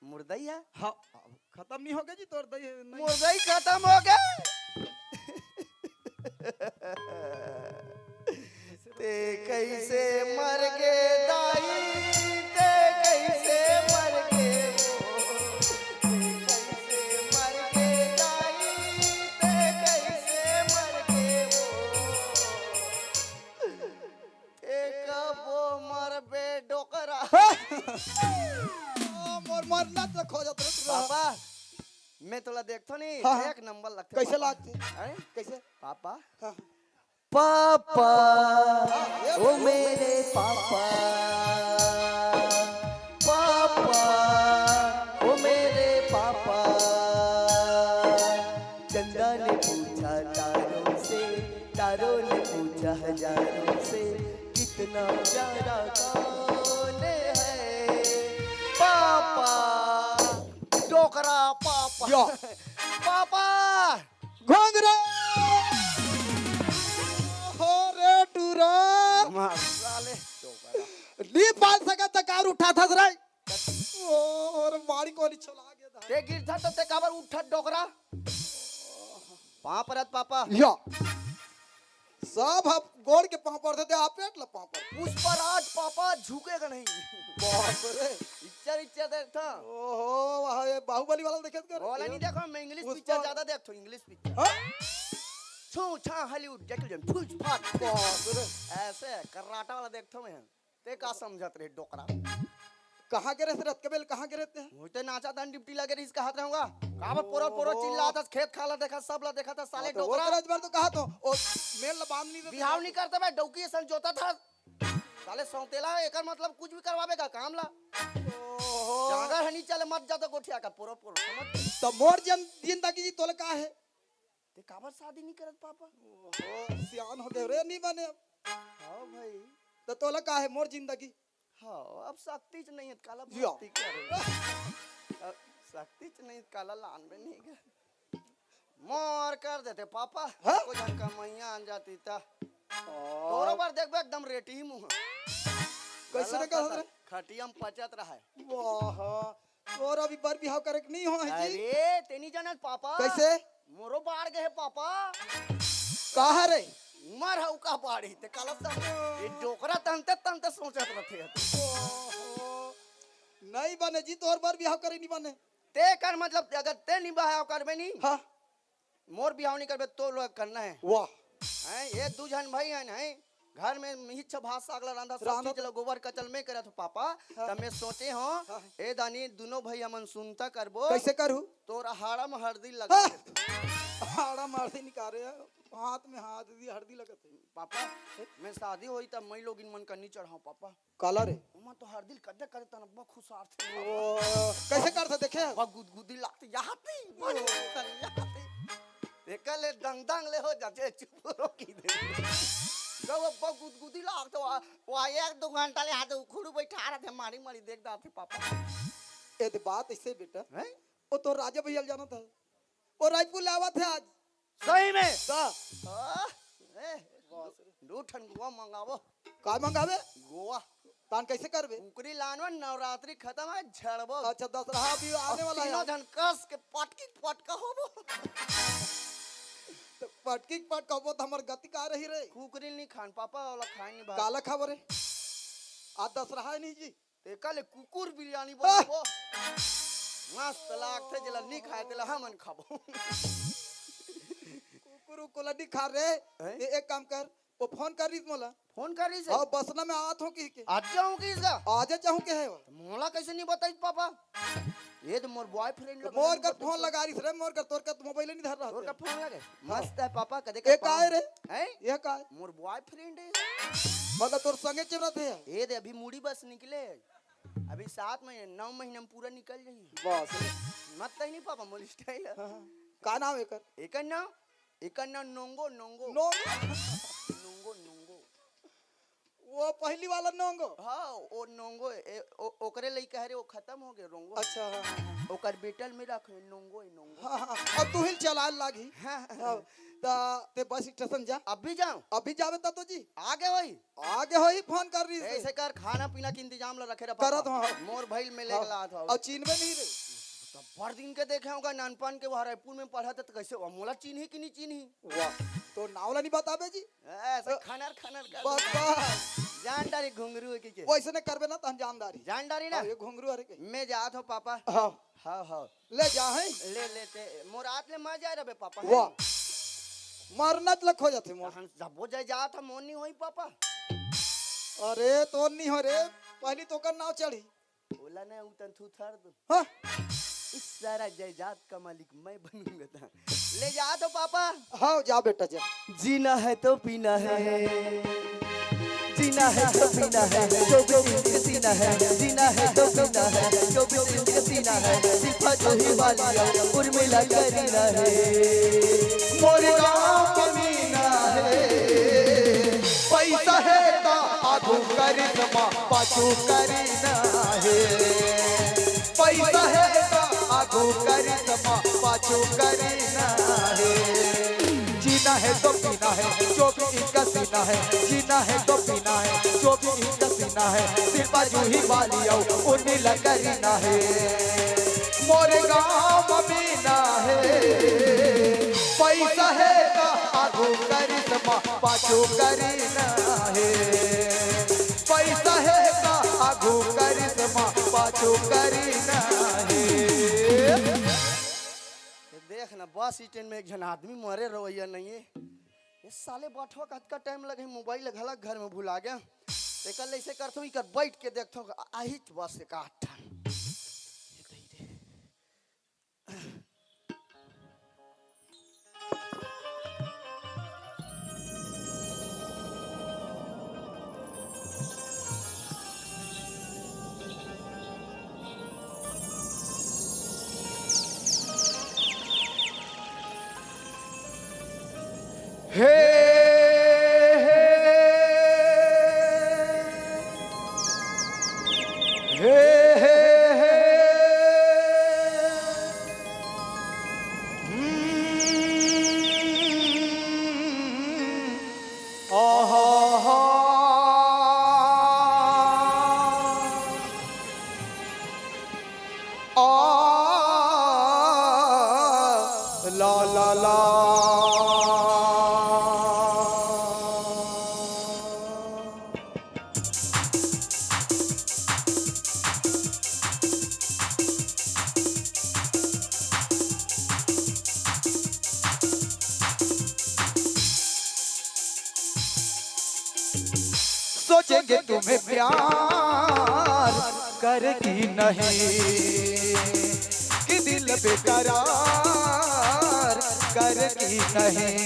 मुर्दई है? हाँ, अब खत्म नहीं हो गया जी तोर दई है नहीं। मुर्दई खत्म हो गए। ते कैसे मर गे दाई, ते कैसे मर गे वो, ते कैसे मर गे दाई, ते कैसे मर गे वो। ते कबो मरबे डोकरा। ओ, मोर मरना तो खोजत रहत रहा। पापा, मैं तोला देखथो नहीं, हाँ, हाँ। एक नंबर लगथे कैसे पापा। लागथे? हैं? कैसे? पापा, पापा, ओ मेरे पापा, पापा, ओ मेरे पापा। चंदा ने पूछा तारों से, तारों ने पूछा हजारों से, कितना प्यारा कौन है? पापा, डोकरा पापा। यो। पापा। घोंगरा। हो रे टूरा। मार साले, डोकरा। नी पाल सकत त कार उठाथस रे। ओ, और मारी कोनी छला गया था। ते गिरथा तो ते काबर उठत डोकरा? पाँव परत पापा। या। सब हम गोड़ के पाँव पड़थे, ते आप पेट ला पाँव पड़। पुष्पराज पापा झुकेगा नहीं। बाप रे। पिक्चर इच्चर देखथा। ओहो, वहाँ ये बाहुबली वाला देखे कर। वो वाला नहीं देखो, मैं इंग्लिश पुष्पा। पिक्चर ज्यादा देखता हूँ, इंग्लिश पिक्चर। हाँ? छू छा हॉलीवुड, जैकी चैन, फुज फाट। बाप रे। ऐसे कराटा वाला देखता हूँ मैं। ते का समझत रहे डोकरा? कहाँ गिरे थे रथ के बेल, कहाँ गिरे थे? मुझे ते नाचा दान डिप्टी लगे रही, इसका हाथ रहूंगा। काबर पोरो पोरो चिल्ला था, खेत खाला देखा, सब ला देखा था, साले तो वो डोकरा। तो राजभर तो कहा तो, ओ, मेल ला बांध नहीं देते। बिहाव नहीं करते बे, डौकी ऐसा जोता था। साले सौतेला, एकर मतलब कुछ भी करवावे का काम ला। ओहो। जागर है नहीं चले, मत जाता गोठिया का पोरो पोरो, समझ? तो मोर जन जिंदगी जी तोले का है? ते काबर शादी नहीं करत पापा? ओहो, सियान हो गए रे, नहीं बने अब। हाँ भाई। तो तोले का है मोर जिंदगी? हाँ, अब शक्ति च नहीं है, काला जियो। भक्ति कर। अब शक्ति च नहीं, काला लान में नहीं गए। मोर कर देते पापा। हाँ? को जन कमैया आन जाती था। ओ, तोरो बार देखबे एकदम रेटी ही मुंह। कैसे गलत का बात रे? है। खटिया में पचत रहा है। वाह, तोर अभी बर बिहाव करे के नहीं हो है जी। अरे, तेनी जानत पापा। कैसे? मोरो बाढ़ गए पापा। कहा रे? उमर हऊ का बाढ़ी ते काला सब। ये डोकरा तनते तनते सोचत रहते हैं। ओहो, नहीं बने जी, तोर बर बिहाव करे नहीं बने। ते कर मतलब, अगर ते नहीं बिहाव करबे नहीं, हाँ, मोर बिहाव नहीं करबे तो लोग करना है। वाह। हैं, ये दू जन भाई हैं, हैं? घर में मिहिच भात साग ला रांधा, सब रांधा चीज ला गोबर कचल में करत हो पापा। हाँ। त मैं सोचे हो, हाँ। ए दानी दुनो भाई हमन सुनता करबो। कैसे करू? तोर हाड़ा में हरदी लगा। हाँ। हाड़ा में हरदी निकाले, हाथ में हरदी, हरदी लगत है। पापा, मैं शादी होई त मैं लोगिन मन कन्नी चढ़ाऊं पापा। काला रे? ओमा तो हरदी कदे कदे तन अब्बा खुश आरथे। ओ, कैसे करथे देखे? अब्बा गुदगुदी लागथे, यहाँ ती, बड़ी यहाँ ती। एकर ले दंग दंग ले हो जाथे, चुप रो की दे। जब अब्बा गुदगुदी लागथे, वा, वा एक दो घंटा ले हाथ उखड़ू बैठा रहथे, मारी मारी देख डारथे पापा। ए दे बात ऐसे बेटा। हैं? वो तो राजा भैया ल जाना था। वो रायपुर ले आवत है आज। सही में? सा। आह, ए, दू ठन गोवा मंगावो। का मंगावे? गोवा। तान कैसे करबे? कुकरी लानवन, नवरात्रि खत्म है, झड़बो। अच्छा, दशहरा भी आने वाला है। तीनों झन कस के पटकी पटका होबो। तो पटकी पटका होबो तो हमर गति का रही रे? कुकरी नहीं खान पापा, वाला खाए नहीं भाई। काला खाबो रे? आज दशहरा है नहीं जी। तेका ले कुकुर बिरयानी बनाबो। मस्त लागथे, जेला नी खाए तेला हमन खाबो। कुकुर उकुर ला नी खा रे। हैं? ते एक काम कर, वो फोन कर रहीस मोला। फोन कर रहीस? हाँ, बसना में आत हो कहिके। आज जाऊं कहिस गा? आज जाऊं के है वो। मोला कैसे नहीं बताइस पापा? ये तो मोर बॉयफ्रेंड तो लगा मोर कर फोन लगा रहीस रे, मोर कर, तोर कर तो मोबाइल नहीं धर रहा तोर था। का फोन लगे? हाँ। मस्त है पापा, कदे ये का का है रे? हैं? ये का है? मोर बॉयफ्रेंड है। मतलब तोर संगे चल रहा थे? ये दे अभी मुड़ी बस निकले। अभी सात महीने, नौ महीने में पूरा निकल जाही। बस। मत तही नहीं पापा, मोर स्टाइल है। हाँ, हाँ। का नाम एकर? एकर नाम, एकर नाम नोंगो, नोंगो। नोंगो? नोंगो, नोंगो। वो पहली वाला नोंगो? हाँ, वो नोंगो, ए, ओ, ओकरे लइका हरे, वो खत्म हो गए, रोंगो। अच्छा, हाँ, हाँ, हाँ। ओकर बेटल में रख, नोंगो, ए, नोंगो। हाँ, हाँ, अब तू ही चलाए लागी। हाँ, हाँ। हाँ, त ते बस स्टेशन जा। अभी जाऊं? अभी जावे त तो जी। आगे होई? आगे होई, फोन कर रही ऐसे कर, खाना पीना के इंतजाम ला रखे रह करत पापा। हूँ। मोर भाई में लेके हाँ। लात हूँ। और चीन में नहीं रे। तो भर दिन के देखे होगा, नानपन के वहाँ रायपुर में पढ़ा था, तो कैसे हुआ? मोला चीन्ही कि नहीं चीन्ही? वाह, तो नाव ला नहीं बताबे जी? ऐसे खनर खनर कर बस, दूंगा। बस। जान डारी घुंगरू है कि के? वैसे नहीं करबे ना, तो हम जान डारी। जान डारी ना? हाँ, ये घुंगरू हरे के। मैं जात हूँ पापा। हाँ। हाँ, हाँ। ले जा, हैं? ले, ले, ते, मोर आत ले मर जाए रबे, पापा, हैं? वाह। मरना त लख हो जाथे मोर। हम जब्बो जाए जात हम, मोर नहीं होई, पापा। अरे, तोर नहीं हो रे, पहली तो कर नाव चढ़ी। ओला नहीं, उतन थू थर दो। हाँ? इस सारा जायदाद का मालिक मैं बनूंगा था। ले जा तो, पापा। हाँ, जा बेटा, जा। जीना है तो पीना है, जीना है तो पीना है, जो भी इंक सीना है, जीना है तो पीना है, जो भी इंक सीना है, सिर्फ जो ही वाली उर्मिला करीना है। मोरे गाँव के मीना है, पैसा है ता आगू करिश्मा, पाछू करीना है। पैसा है ता आगू करिश्मा, पाछू करीना है। जीना है तो पीना है, जो भी इंक सीना है, जीना है तो पीना है, जो भी इंक सीना है, सिर्फ जूही वाली आओ, उर्मिला करीना है। मोरे गाँव मीना है, पैसा है ता आगू करिश्मा, पाछू करीना है। पैसा है ता आगू करिश्मा, पाछू करीना है। ये देख ना, बस स्टैंड में एक झन आदमी मरे रवैया नहीं है। ये साले बठवा का अतका टाइम लगे, मोबाइल घलक घर में भुला गया। एकर ले ऐसे करथो, इकर बैठ के देखथो, आ-, आहिच बस एक आठ ठन। ये दई रे। हे, हे, हे, हे। हम्म। आहा, हा। आ, ला, ला, ला। सोचेंगे तुम्हें प्यार कर कि नहीं, कि दिल बेकरार कर कि नहीं।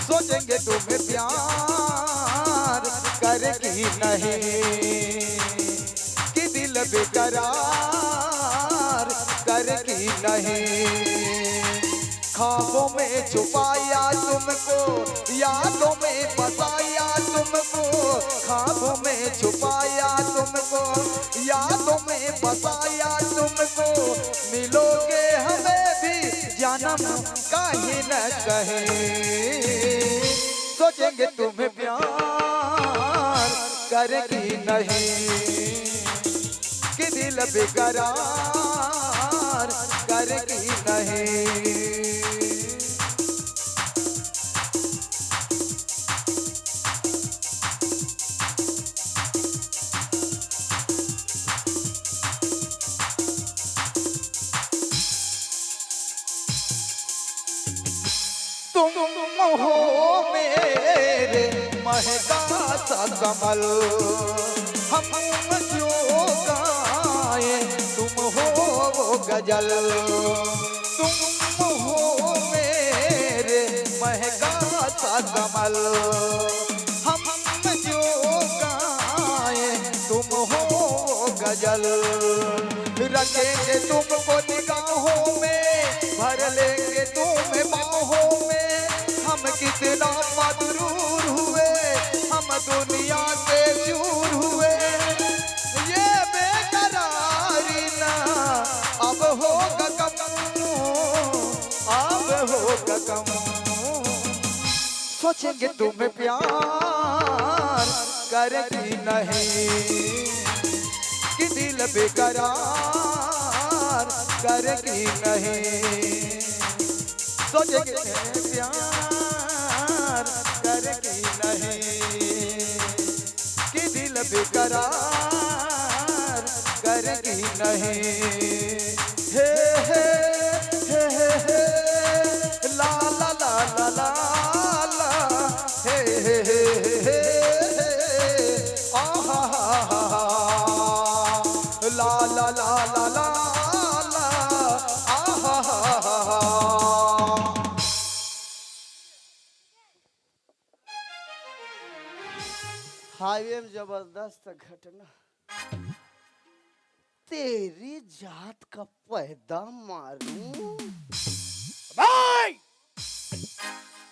सोचेंगे तुम्हें प्यार कर कि नहीं, कि दिल बेकरार कर कि नहीं। ख्वाबों में छुपाया तुमको, यादों में बसाया तुमको, ख्वाबों में छुपाया तुमको, यादों में बसाया तुमको। मिलोगे हमें भी जन्म कहीं न कहीं, सोचेंगे तुम्हें प्यार कर कि नहीं, कि दिल बेकरार कर कि नहीं। तुम हो मेरे महका सा कमल, हम जो गाएं तुम हो वो गजल। तुम हो मेरे महका सा कमल, हम जो गाएं तुम हो वो गजल। रखेंगे तुमको निगाहों में, भर लेंगे तुम्हें बाहों में। हम कितना मगरूर हुए, हम दुनिया से चूर हुए। ये बेकरारी ना अब होगा कम, अब होगा कम। सोचेंगे तुम्हें प्यार कर कि नहीं, कि दिल बेकरार कर कि नहीं। सोचेंगे प्यार कर कि नहीं, कि दिल बेकरार कर कि नहीं। हे, हे, हे, हे, हे, ला, ला, ला, ला, ला, ला, हे, हे, हे, हे, हे, हे, आ, हा, हा, हा, हा, ला, ला, ला, ला, ला, ला, आ, हा, हा, हा, हा। हाईवे में जबरदस्त घटना। तेरी जात का पैदा मारूं। भाई!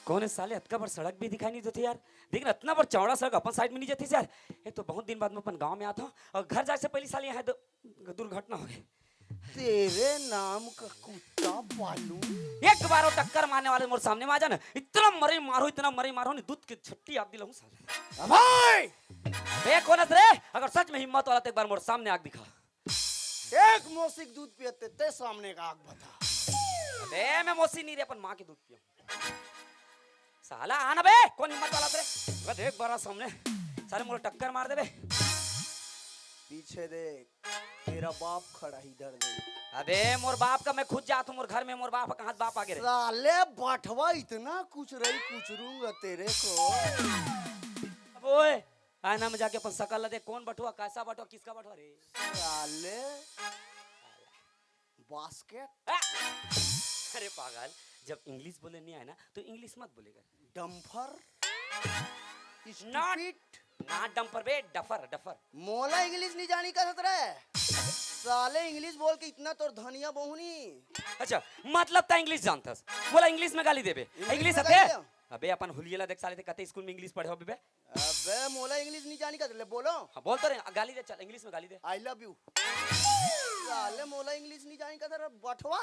कौन है साले, अतका बड़ सड़क भी दिखाई नहीं देती यार। देख ना, इतना बड़ चौड़ा सड़क अपन साइड में नहीं जाती यार। ये तो बहुत दिन बाद मैं अपन गांव में आता हूँ और घर जाए से पहले साले यहाँ दु-, दुर्घटना हो गई। तेरे नाम का कुत्ता पालूं। एक बार वो टक्कर मारने वाले मोर सामने में आ जाना, इतना मरे मारो, इतना मरे मारो, नहीं दूध की छट्टी आप दिलाऊं साले। भाई! बे कौन है रे? अगर सच में हिम्मत वाला तो एक बार मोर सामने आग दिखा। एक मोसी के दूध पियते ते सामने का आग बता। अबे मैं मोसी नहीं रे, अपन माँ के दूध पिया। साला आना बे, कौन हिम्मत वाला तेरे? मैं देख बारा सामने, साले मोर टक्कर मार देबे। पीछे देख, तेरा बाप खड़ा है इधर देख। अबे मोर बाप का मैं खुद जात हूँ मोर घर में, मोर बाप कहाँ बाप आगे रे। साले बठवा इतना कुछ रही कुछ रूंगा तेरे को। अब ओए, आईना में जाके अपन शकल ला देख, कौन बठवा, कैसा बठवा, किसका बठवा रे? साले बास्केट। आ! अरे पागल, जब इंग्लिश बोले नहीं आए ना तो इंग्लिश मत बोले कर। Dumper. Not, stupid. Not dumper बे, डफर, डफर। मोला इंग्लिश नहीं जानी कहत रे। साले इंग्लिश बोल के इतना तोर धनिया बहुनी। अच्छा, मतलब ता इंग्लिश जानतस, मोला इंग्लिश में गाली देबे। इंग्लिश इंग्लिश में आथे? गाली दे। अबे अपन हुलिया ला देख साले, ते कते स्कूल में इंग्लिश पढ़े हो बे? अबे मोला इंग्लिश नहीं जानी का, ले बोलो। हाँ, बोल तो रहे, गाली दे, चल इंग्लिश में गाली दे। I love you। साले मोला इंग्लिश नहीं जानी का, तेरा बठवा।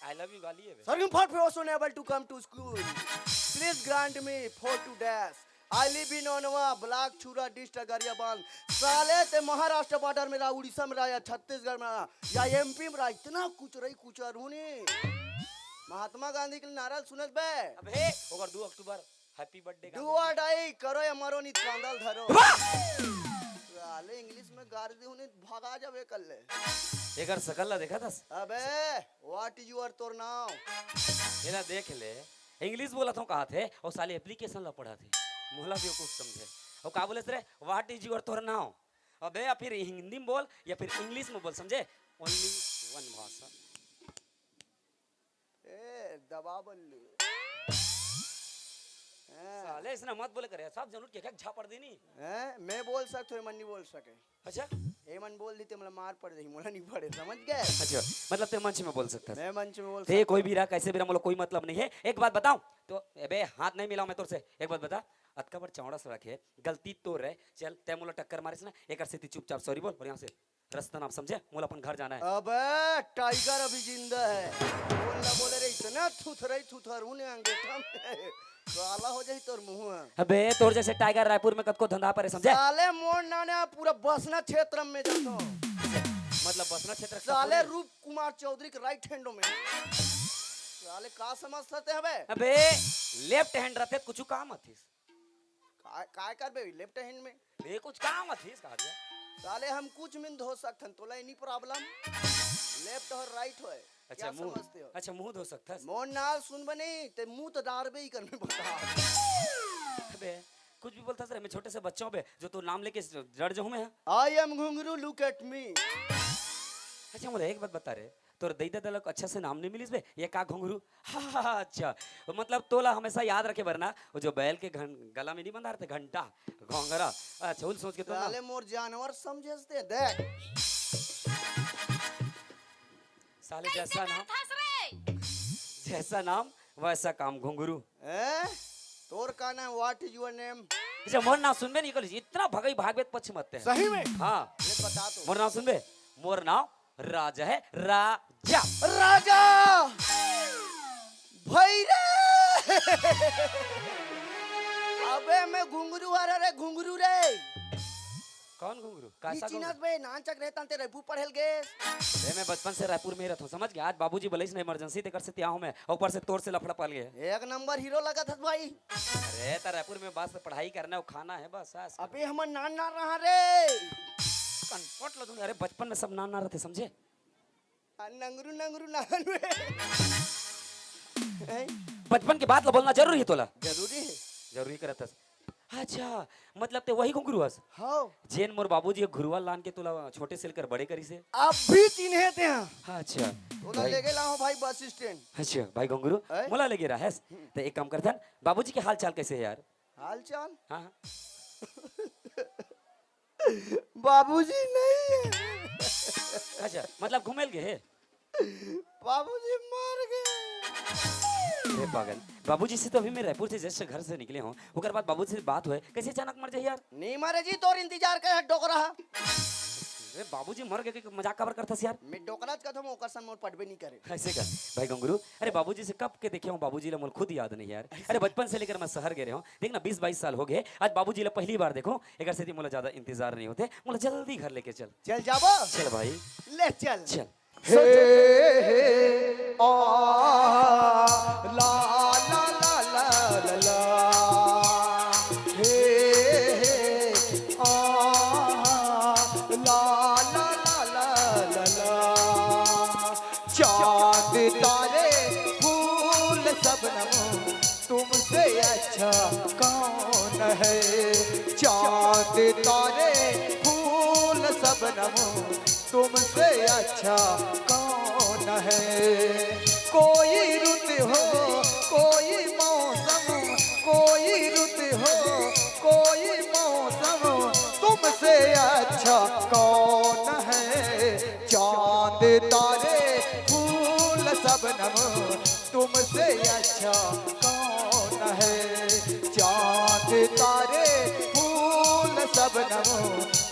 I love you गाली है बे। Sir, you are not able to come to school। Please grant me forty days। I live in ओनवा, block छुरा, district गरियाबंद। साले ते महाराष्ट्र border में रहा, उड़ीसा में रहा, या छत्तीसगढ़ में रहा, या एमपी में रहा, इतना कुछ रही कुछ अरहुनी। महात्मा गांधी के नारा सुनत बे। अबे ओकर दू अक्टूबर। Happy birthday Do Gandhi. Or die, करो या मरो, नहीं कांदल धरो। वाह! साले इंग्लिश में गाली दे उन्हें भगा जाबे कर ले। एकर शकल ला देखा थस? अबे, what is your तोर नाम? एला देख ले, इंग्लिश बोलत हूँ कहा थे और साले एप्लीकेशन ला पढ़ा थे। मोला बेवकूफ समझे। अउ का बोले रे, "What is your, तोर नाव?" अबे या फिर हिंदी में बोल या फिर इंग्लिश में बोल, समझे? Only one भाषा। ए, दबा बल्लू। हाँ। साले, इसने मत बोले करे, सब जन उठ के क्या झापड़ देनी? हैं? मैं बोल सकता हूँ, ये मन नहीं बोल सके। अच्छा? ये मन बोल देते, मतलब मार पड़ जाही, मोला नहीं पड़े, समझ गए? अच्छा, मतलब ते मंच में बोल सकता है? मैं मंच में बोल ते सकता कोई हूँ। भी रहा, कैसे भी रहा, मोला कोई मतलब नहीं है। एक बात बताऊं तो, अबे हाथ नहीं मिलाऊं मैं तोर से। एक बात बता, अतका बड़ चौड़ा सड़क है, गलती तोर है, चल ते मोला टक्कर मारिस ना, एक सेती चुपचाप सॉरी बोल और यहाँ से रस्ता नाप, समझे? मोला अपन घर जाना है। अबे, टाइगर अभी जिंदा है। बोल ना, बोले रे, इतना थुथरई थुथरू ने अंगेठा में। काला हो जाही तोर मुंह। अबे, तोर जैसे टाइगर रायपुर में कतको धंधा परे, समझे? साले, मोर नाने पूरा बसना क्षेत्र में जातो। मतलब बसना क्षेत्र के साले, सपोर्ट में? रूप कुमार चौधरी के राइट हैंडो में। साले, का समझ सकते हैं बे? अबे, लेफ्ट हैंड रहते तो कुछ काम आतीस। काय, काय करबे लेफ्ट हैंड में? ये कुछ काम आतीस, कहा दिया। साले, हम कुछ में धो सकथन, तोला एनी प्रॉब्लम? लेफ्ट और राइट होए, अच्छा, क्या मुंह, समझते हो? अच्छा, मुंह धो सकथस? मोर नाल सुनबे नहीं, ते मुंह तो डारबे ही कर में बता। अबे, कुछ भी बोलता सर, मैं छोटे से बच्चा हूँ बे, जो तू नाम लेके डर जाऊँ मैं? I am घुंगरू, look at me। अच्छा, मोला एक बात बता रे, तोर दई ददा ला अच्छा से नाम नहीं मिलिस बे, ये का घुंगरू? अच्छा, मतलब तोला हमेशा याद रखे बर ना, वो जो बैल के घन-, गला में नहीं बंधा रहते घंटा, घोंघरा, अच्छा, उल सोच के तो ना। साले मोर जानवर समझे से देख। साले जैसा नाम, जैसा नाम वैसा काम, घुंगरू। हैं? तोर का नाम? What is your name? अच्छा, मोर नाम सुनबे नहीं करिस, इतना भगई भागबे त पछ मत ते। सही में? हाँ। ले बता तो। मोर नाम सुनबे? मोर नाम राजा है, राजा। राजा! भाई रे! अबे मैं घुंगरू हरा रे, घुंगरू रे। कौन घुंगरू? कैसा नी चिन्हस घुंगरू? बे, नानचक रहता ते रायपुर पढ़ेल गे। बे, मैं बचपन से रायपुर में ही रहता हूँ, समझ गया? आज बाबूजी बुलाइस ना इमरजेंसी, तेकर से तिया हूँ मैं, ऊपर से तोर से लफड़ा पल गया। एक नंबर हीरो लगत हस भाई। अरे, त रायपुर में बस पढ़ाई करना है, खाना है बस, ऐसा। अबे, हमर नान नान रहा रे। कनपट लो तुम, अरे, बचपन में सब नान नान रहते, समझे? आ, नंगरू, नंगरू, नंगरू। हैं? बचपन के बात ला बोलना जरूरी है तोला? जरूरी है। जरूरी करत हस। अच्छा, मतलब ते वही घुंगरू हस? हाँ। जेन मोर बाबूजी ह घुरुवा लान के तोला छोटे से लेकर बड़े करिस हे? अब भी चिन्हे ते हैं। अच्छा। तोला भाई। लेगे ला हो भाई बस स्टैंड। अच्छा, भाई घुंगरू, हैं? मोला लेगे रहस। हम्म। ते एक काम करथन, बाबूजी के हाल चाल कैसे है यार? हाल चाल? हाँ, हाँ। बाबूजी नहीं है। अच्छा, मतलब घूमे ल गे हे? बाबूजी मर गए। हे पागल, बाबूजी से तो अभी मैं रायपुर से जस्ट घर से निकले हूँ, ओकर बाद बाबूजी से बात हुए, कैसे अचानक मर जाही यार? नहीं मरे जी, तोर इंतजार करे डोकरा। अरे बाबूजी मर गए, के मजाक काबर करथस यार? मैं डोकरा च कथम, ओकर सन मोर पटबे नहीं करे। ऐसे का भाई घुंगरू, अरे बाबूजी से कब के देखे हूँ, बाबूजी ला मोला खुद याद नहीं यार। अरे बचपन से लेकर मैं शहर गए रहे हूँ, देख ना बीस बाईस साल हो गए, आज बाबूजी ला पहली बार देखो, एकर सेती मोला ज्यादा इंतजार नहीं होते, मोला जल्दी घर लेके चल। चल जाबो? चल भाई। ले चल। चल। हे, हे, आ, ला, ला, ला। हे, हे, आ, ला, ला, ला। चांद तारे फूल शबनम तुमसे अच्छा कौन है? चांद तारे फूल शबनम तुमसे अच्छा कौन है? कोई रुत हो, कोई मौसम, कोई रुत हो, कोई मौसम तुमसे अच्छा कौन है? चांद तारे फूल शबनम तुमसे अच्छा कौन है? चांद तारे फूल शबनम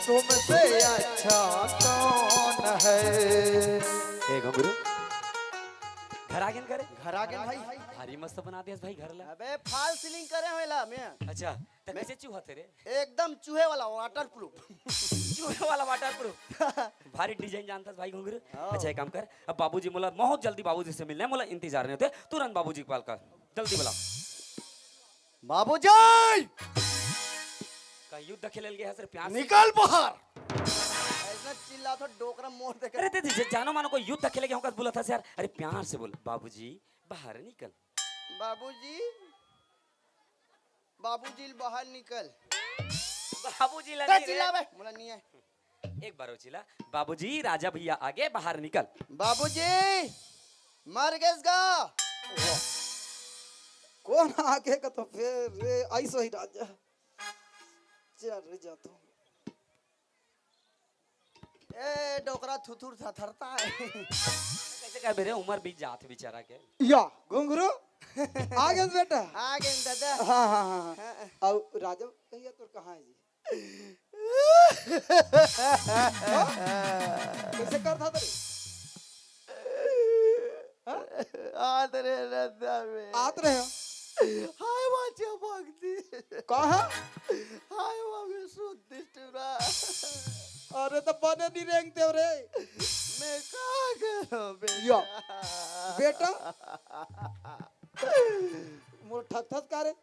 तुमसे अच्छा कौन है? ए घुंगरू, घर आ गेन करे? घर आ गेन भाई। भारी मस्त बना दिया भाई घर ला। अबे फॉल सीलिंग करे हो एला मैं। अच्छा, त मैं कैसे चूहा थे रे? एकदम चूहे वाला वाटर प्रूफ। चूहे वाला वाटर प्रूफ। भारी डिजाइन जानता है भाई घुंगरू। हाँ। अच्छा, एक काम कर, अब बाबूजी मोला बहुत जल्दी बाबूजी से मिलना है, मोला इंतजार नहीं होते, तुरंत बाबूजी के पाल का जल्दी बुला। बाबूजी! का युद्ध खेले लगे है सर प्यार से? निकल बाहर। ऐसा चिल्ला तो डोकरा मोड़ देगा। अरे दे दे, जानो मानो कोई युद्ध खेले गया होगा, बोला था यार। अरे प्यार से बोल, "बाबूजी, बाहर निकल।" बाबूजी, बाबूजी ल बाहर निकल। बाबूजी ला का नहीं रे। चिल्लावे? मोला नहीं आए। एक बार और चिल्ला, "बाबूजी, राजा भैया आगे, बाहर निकल।" बाबूजी, मर गेस गा। वाह। कौन आगे का तो फिर रे, आई सोई राजा। चल रे, जा तू। ए, डोकरा थुथुर थथरता है। कैसे कहबे रे, उमर बीत जात हे बेचारा के। या, घुंघरू? आ गेस बेटा? आ गेस दादा। हाँ, हाँ, हाँ, हाँ। हाँ। अउ राजा भैया तोर कहाँ है जी? हाँ? कैसे करत हस रे? हाँ? आत रे रद्दा में। आत रहे हो? हाय वाचा भक्ति। कहाँ? हाय वामे शुद्धिष्ठुरा। अरे तो बने नहीं रेंगते हो रे। मैं का करूं बेटा? या। बेटा? मोर ठकथस का रे?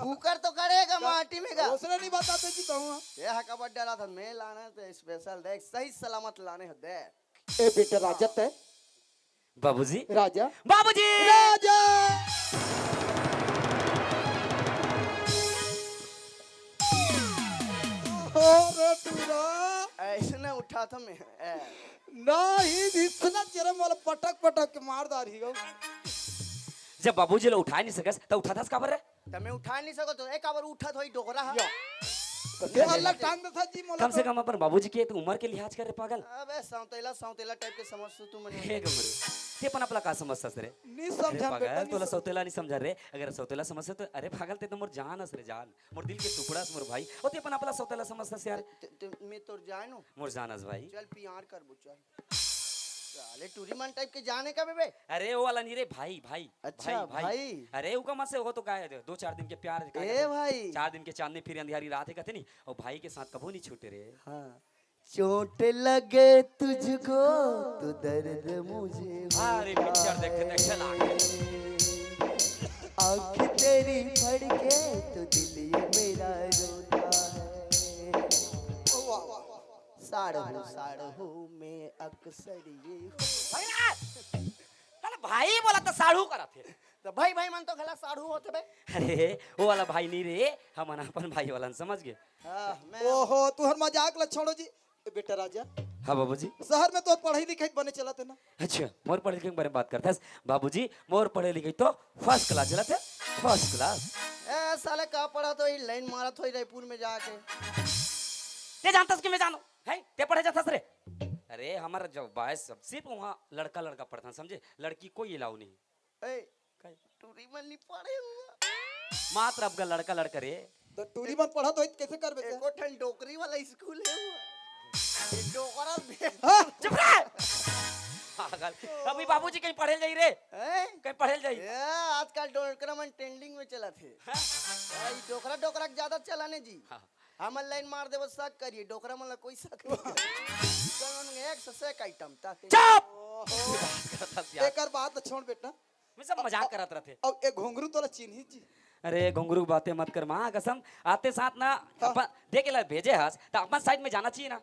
कुकर तो करेगा माटी में का। उसने नहीं बताते जी कहूँ। ये हा कबड्डी डाला था, मैं लाना तो स्पेशल देख, सही सलामत लाने हो देख। ए बेटा राजा तय। बाबूजी। राजा। बाबूजी। राजा। अरे टूरा। ऐसे ना उठा था मैं। ए। नहीं, इतना जरा मोला पटक पटक के मार डारही हो। जब बाबूजी ला उठा नहीं सकस, त उठाथस काबर रे? त मैं उठा नहीं सकत हो, ए काबर उठत होई डोकरा हा? या। तो ये अलग टांग देता जी मोला कम से तो। कम अपन बाबूजी के तो उम्र के लिहाज कर रे पागल। अबे सौतेला, सौतेला टाइप के समझ तू मन। हे गमरू, ते अपन अपला का समझथस रे? नहीं अरे समझन पागल, बेटा, नहीं तोला सम- सौतेला नहीं समझ रे। अगर सौतेला समझ तो, अरे पागल, ते तो मोर जान हस रे जान, मोर दिल के टुकड़ा हस मोर भाई। ओ ते अपन अपला सौतेला समझथस यार। ते, ते, मैं तोर जान हूँ। मोर जान हस भाई। चल प्यार करबो चल। साले टूरी मन टाइप के जाने का बे बे? अरे वो वाला नहीं रे भाई, भाई। अच्छा, भाई, भाई। भाई। अरे उका मन से हो तो का है, दो चार दिन के प्यार का ए कहते? भाई। चार दिन के चांदनी फिर अंधियारी रात है कहते नहीं, और भाई के साथ कबो नहीं छूटे रे। हाँ। चोट लगे तुझको तो दर्द मुझे अरे होता पिक्चर देखे है। देखे लागे। आँख तेरी फड़के तो दिल ये मेरा रोता है। वाह, वाह, वाह। साढ़ू, साढ़ू में अक्सर ये हो- भगना! साला भाई बोला तो साढ़ू करत हे। तो भाई, भाई मन तो घला साढ़ू होत हे बे। अरे, वो वाला भाई नहीं रे, हमन अपन भाई वाला न समझ गे। हाँ, मैं ओहो, तू हर मजाक ला छोड़ो जी। ए बेटा राजा, हाँ बाबूजी। शहर में तो पढ़ाई लिखाई बने चलत हे ना? अच्छा, मोर पढ़े लिखे के बारे में बात करथस। बाबूजी, मोर पढ़े लिखे तो फर्स्ट क्लास चलत हे, फर्स्ट क्लास। ए, साले का पढ़त होही, लाइन मारत होही रायपुर में जाके। ते जानथस कि मैं जानों? हैं? ते पढ़े जाथस रे? अरे, हमर जो बॉयज सब सिर्फ वहाँ लड़का लड़का पढ़थन, समझे? लड़की कोई अलाउ नहीं। ए, काई? टूरी मन नहीं पढ़े हुआ। मात्र अब का लड़का लड़का रे। तो टूरी मन पढ़त होही त कैसे करबे ते? एको ठन डोकरी वाला स्कूल हे वो। ये डोकरा बे- हाँ? चुप रह। पागल। अभी बाबूजी कहीं पढ़े ल जाही रे। हैं? कहीं पढ़े ल जाही। ए, आजकल डोकरा मन ट्रेंडिंग में चलत हे। हाँ? ए, ई डोकरा, डोकरा के ज्यादा चलन हे जी। हाँ। हमन लाइन मार देबो शक करिए, डोकरा मन ला कोई शक नहीं करे। कौन एक से सेक आइटम ता ते। चुप! ओहो। एकर बात छोड़ बेटा। मैं सब मजाक करत रहते। अब एक घुंघरू तोला चिन्ही जी। अरे घुंघरू के बातें मत कर, माँ कसम, आते साथ ना हाँ। अपन देख ला भेजे हस, त अपन साइड में जाना चाहिए ना।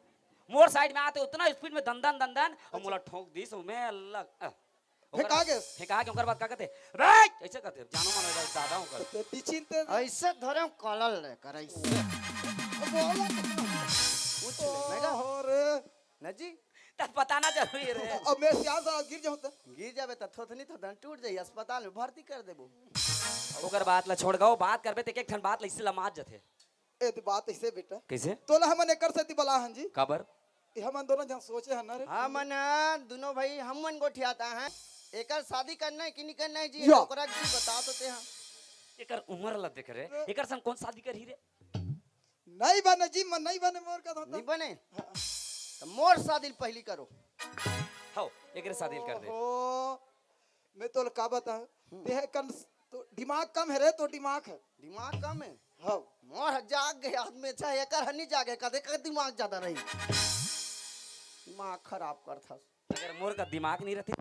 मोर साइड में आते उतना स्पीड में दंदन दंदन, और अच्छा। मोला ठोंक दिस, मैं अल्लाह, अ, फेंका ओकर बाद, गेस। फेंका के ओकर बाद का कहते, "रे!" ऐसे कहते, जानो मानो इधर दादा हूँ कर। तो टिचिन ते ऐसे धरे हूँ कलल ले कर ऐसे। बोला। कुछ नहीं, मैं कहा, ओहो रे। ना जी। तब बताना जरूरी है रे। अब मैं सियान साहब गिर जाऊँ तो? गिर जाबे तो थोथनी थोथन टूट जाई, अस्पताल में भर्ती कर देबो। ओकर बात ला छोड़ गो, बात करबे ते एक ठन बात ला इससे लमाज जथे। ए, तो बात ऐसे बेटा। कैसे? तोला हमन एकर सेती बला हन जी। काबर? ए, हमन दोनों जन सोचे हन ना रे। हमन दोनों भाई हमन गोठियाता है। एकर शादी करना है कि नहीं करना है जी? या। ओकरा जी बता तो ते हाँ। एकर उम्र ला देख रे। ए। एकर संग कौन शादी करही रे? नहीं बने जी, मन नहीं बने मोर का धोता। नहीं बने? हाँ। तो मोर शादी पहली करो। हो, एकरे शादी कर दे। ओहो। मैं तोला का बताऊं? हम्म। ते ह कन तो दिमाग कम है रे, तो दिमाग है। दिमाग कम है? हाँ। मोर ह जाग गए आदमी, अच्छा एकर ह नहीं जागे, कदे का दिमाग ज्यादा रही। दिमाग खराब करथस। अगर मोर का दिमाग नहीं रहते,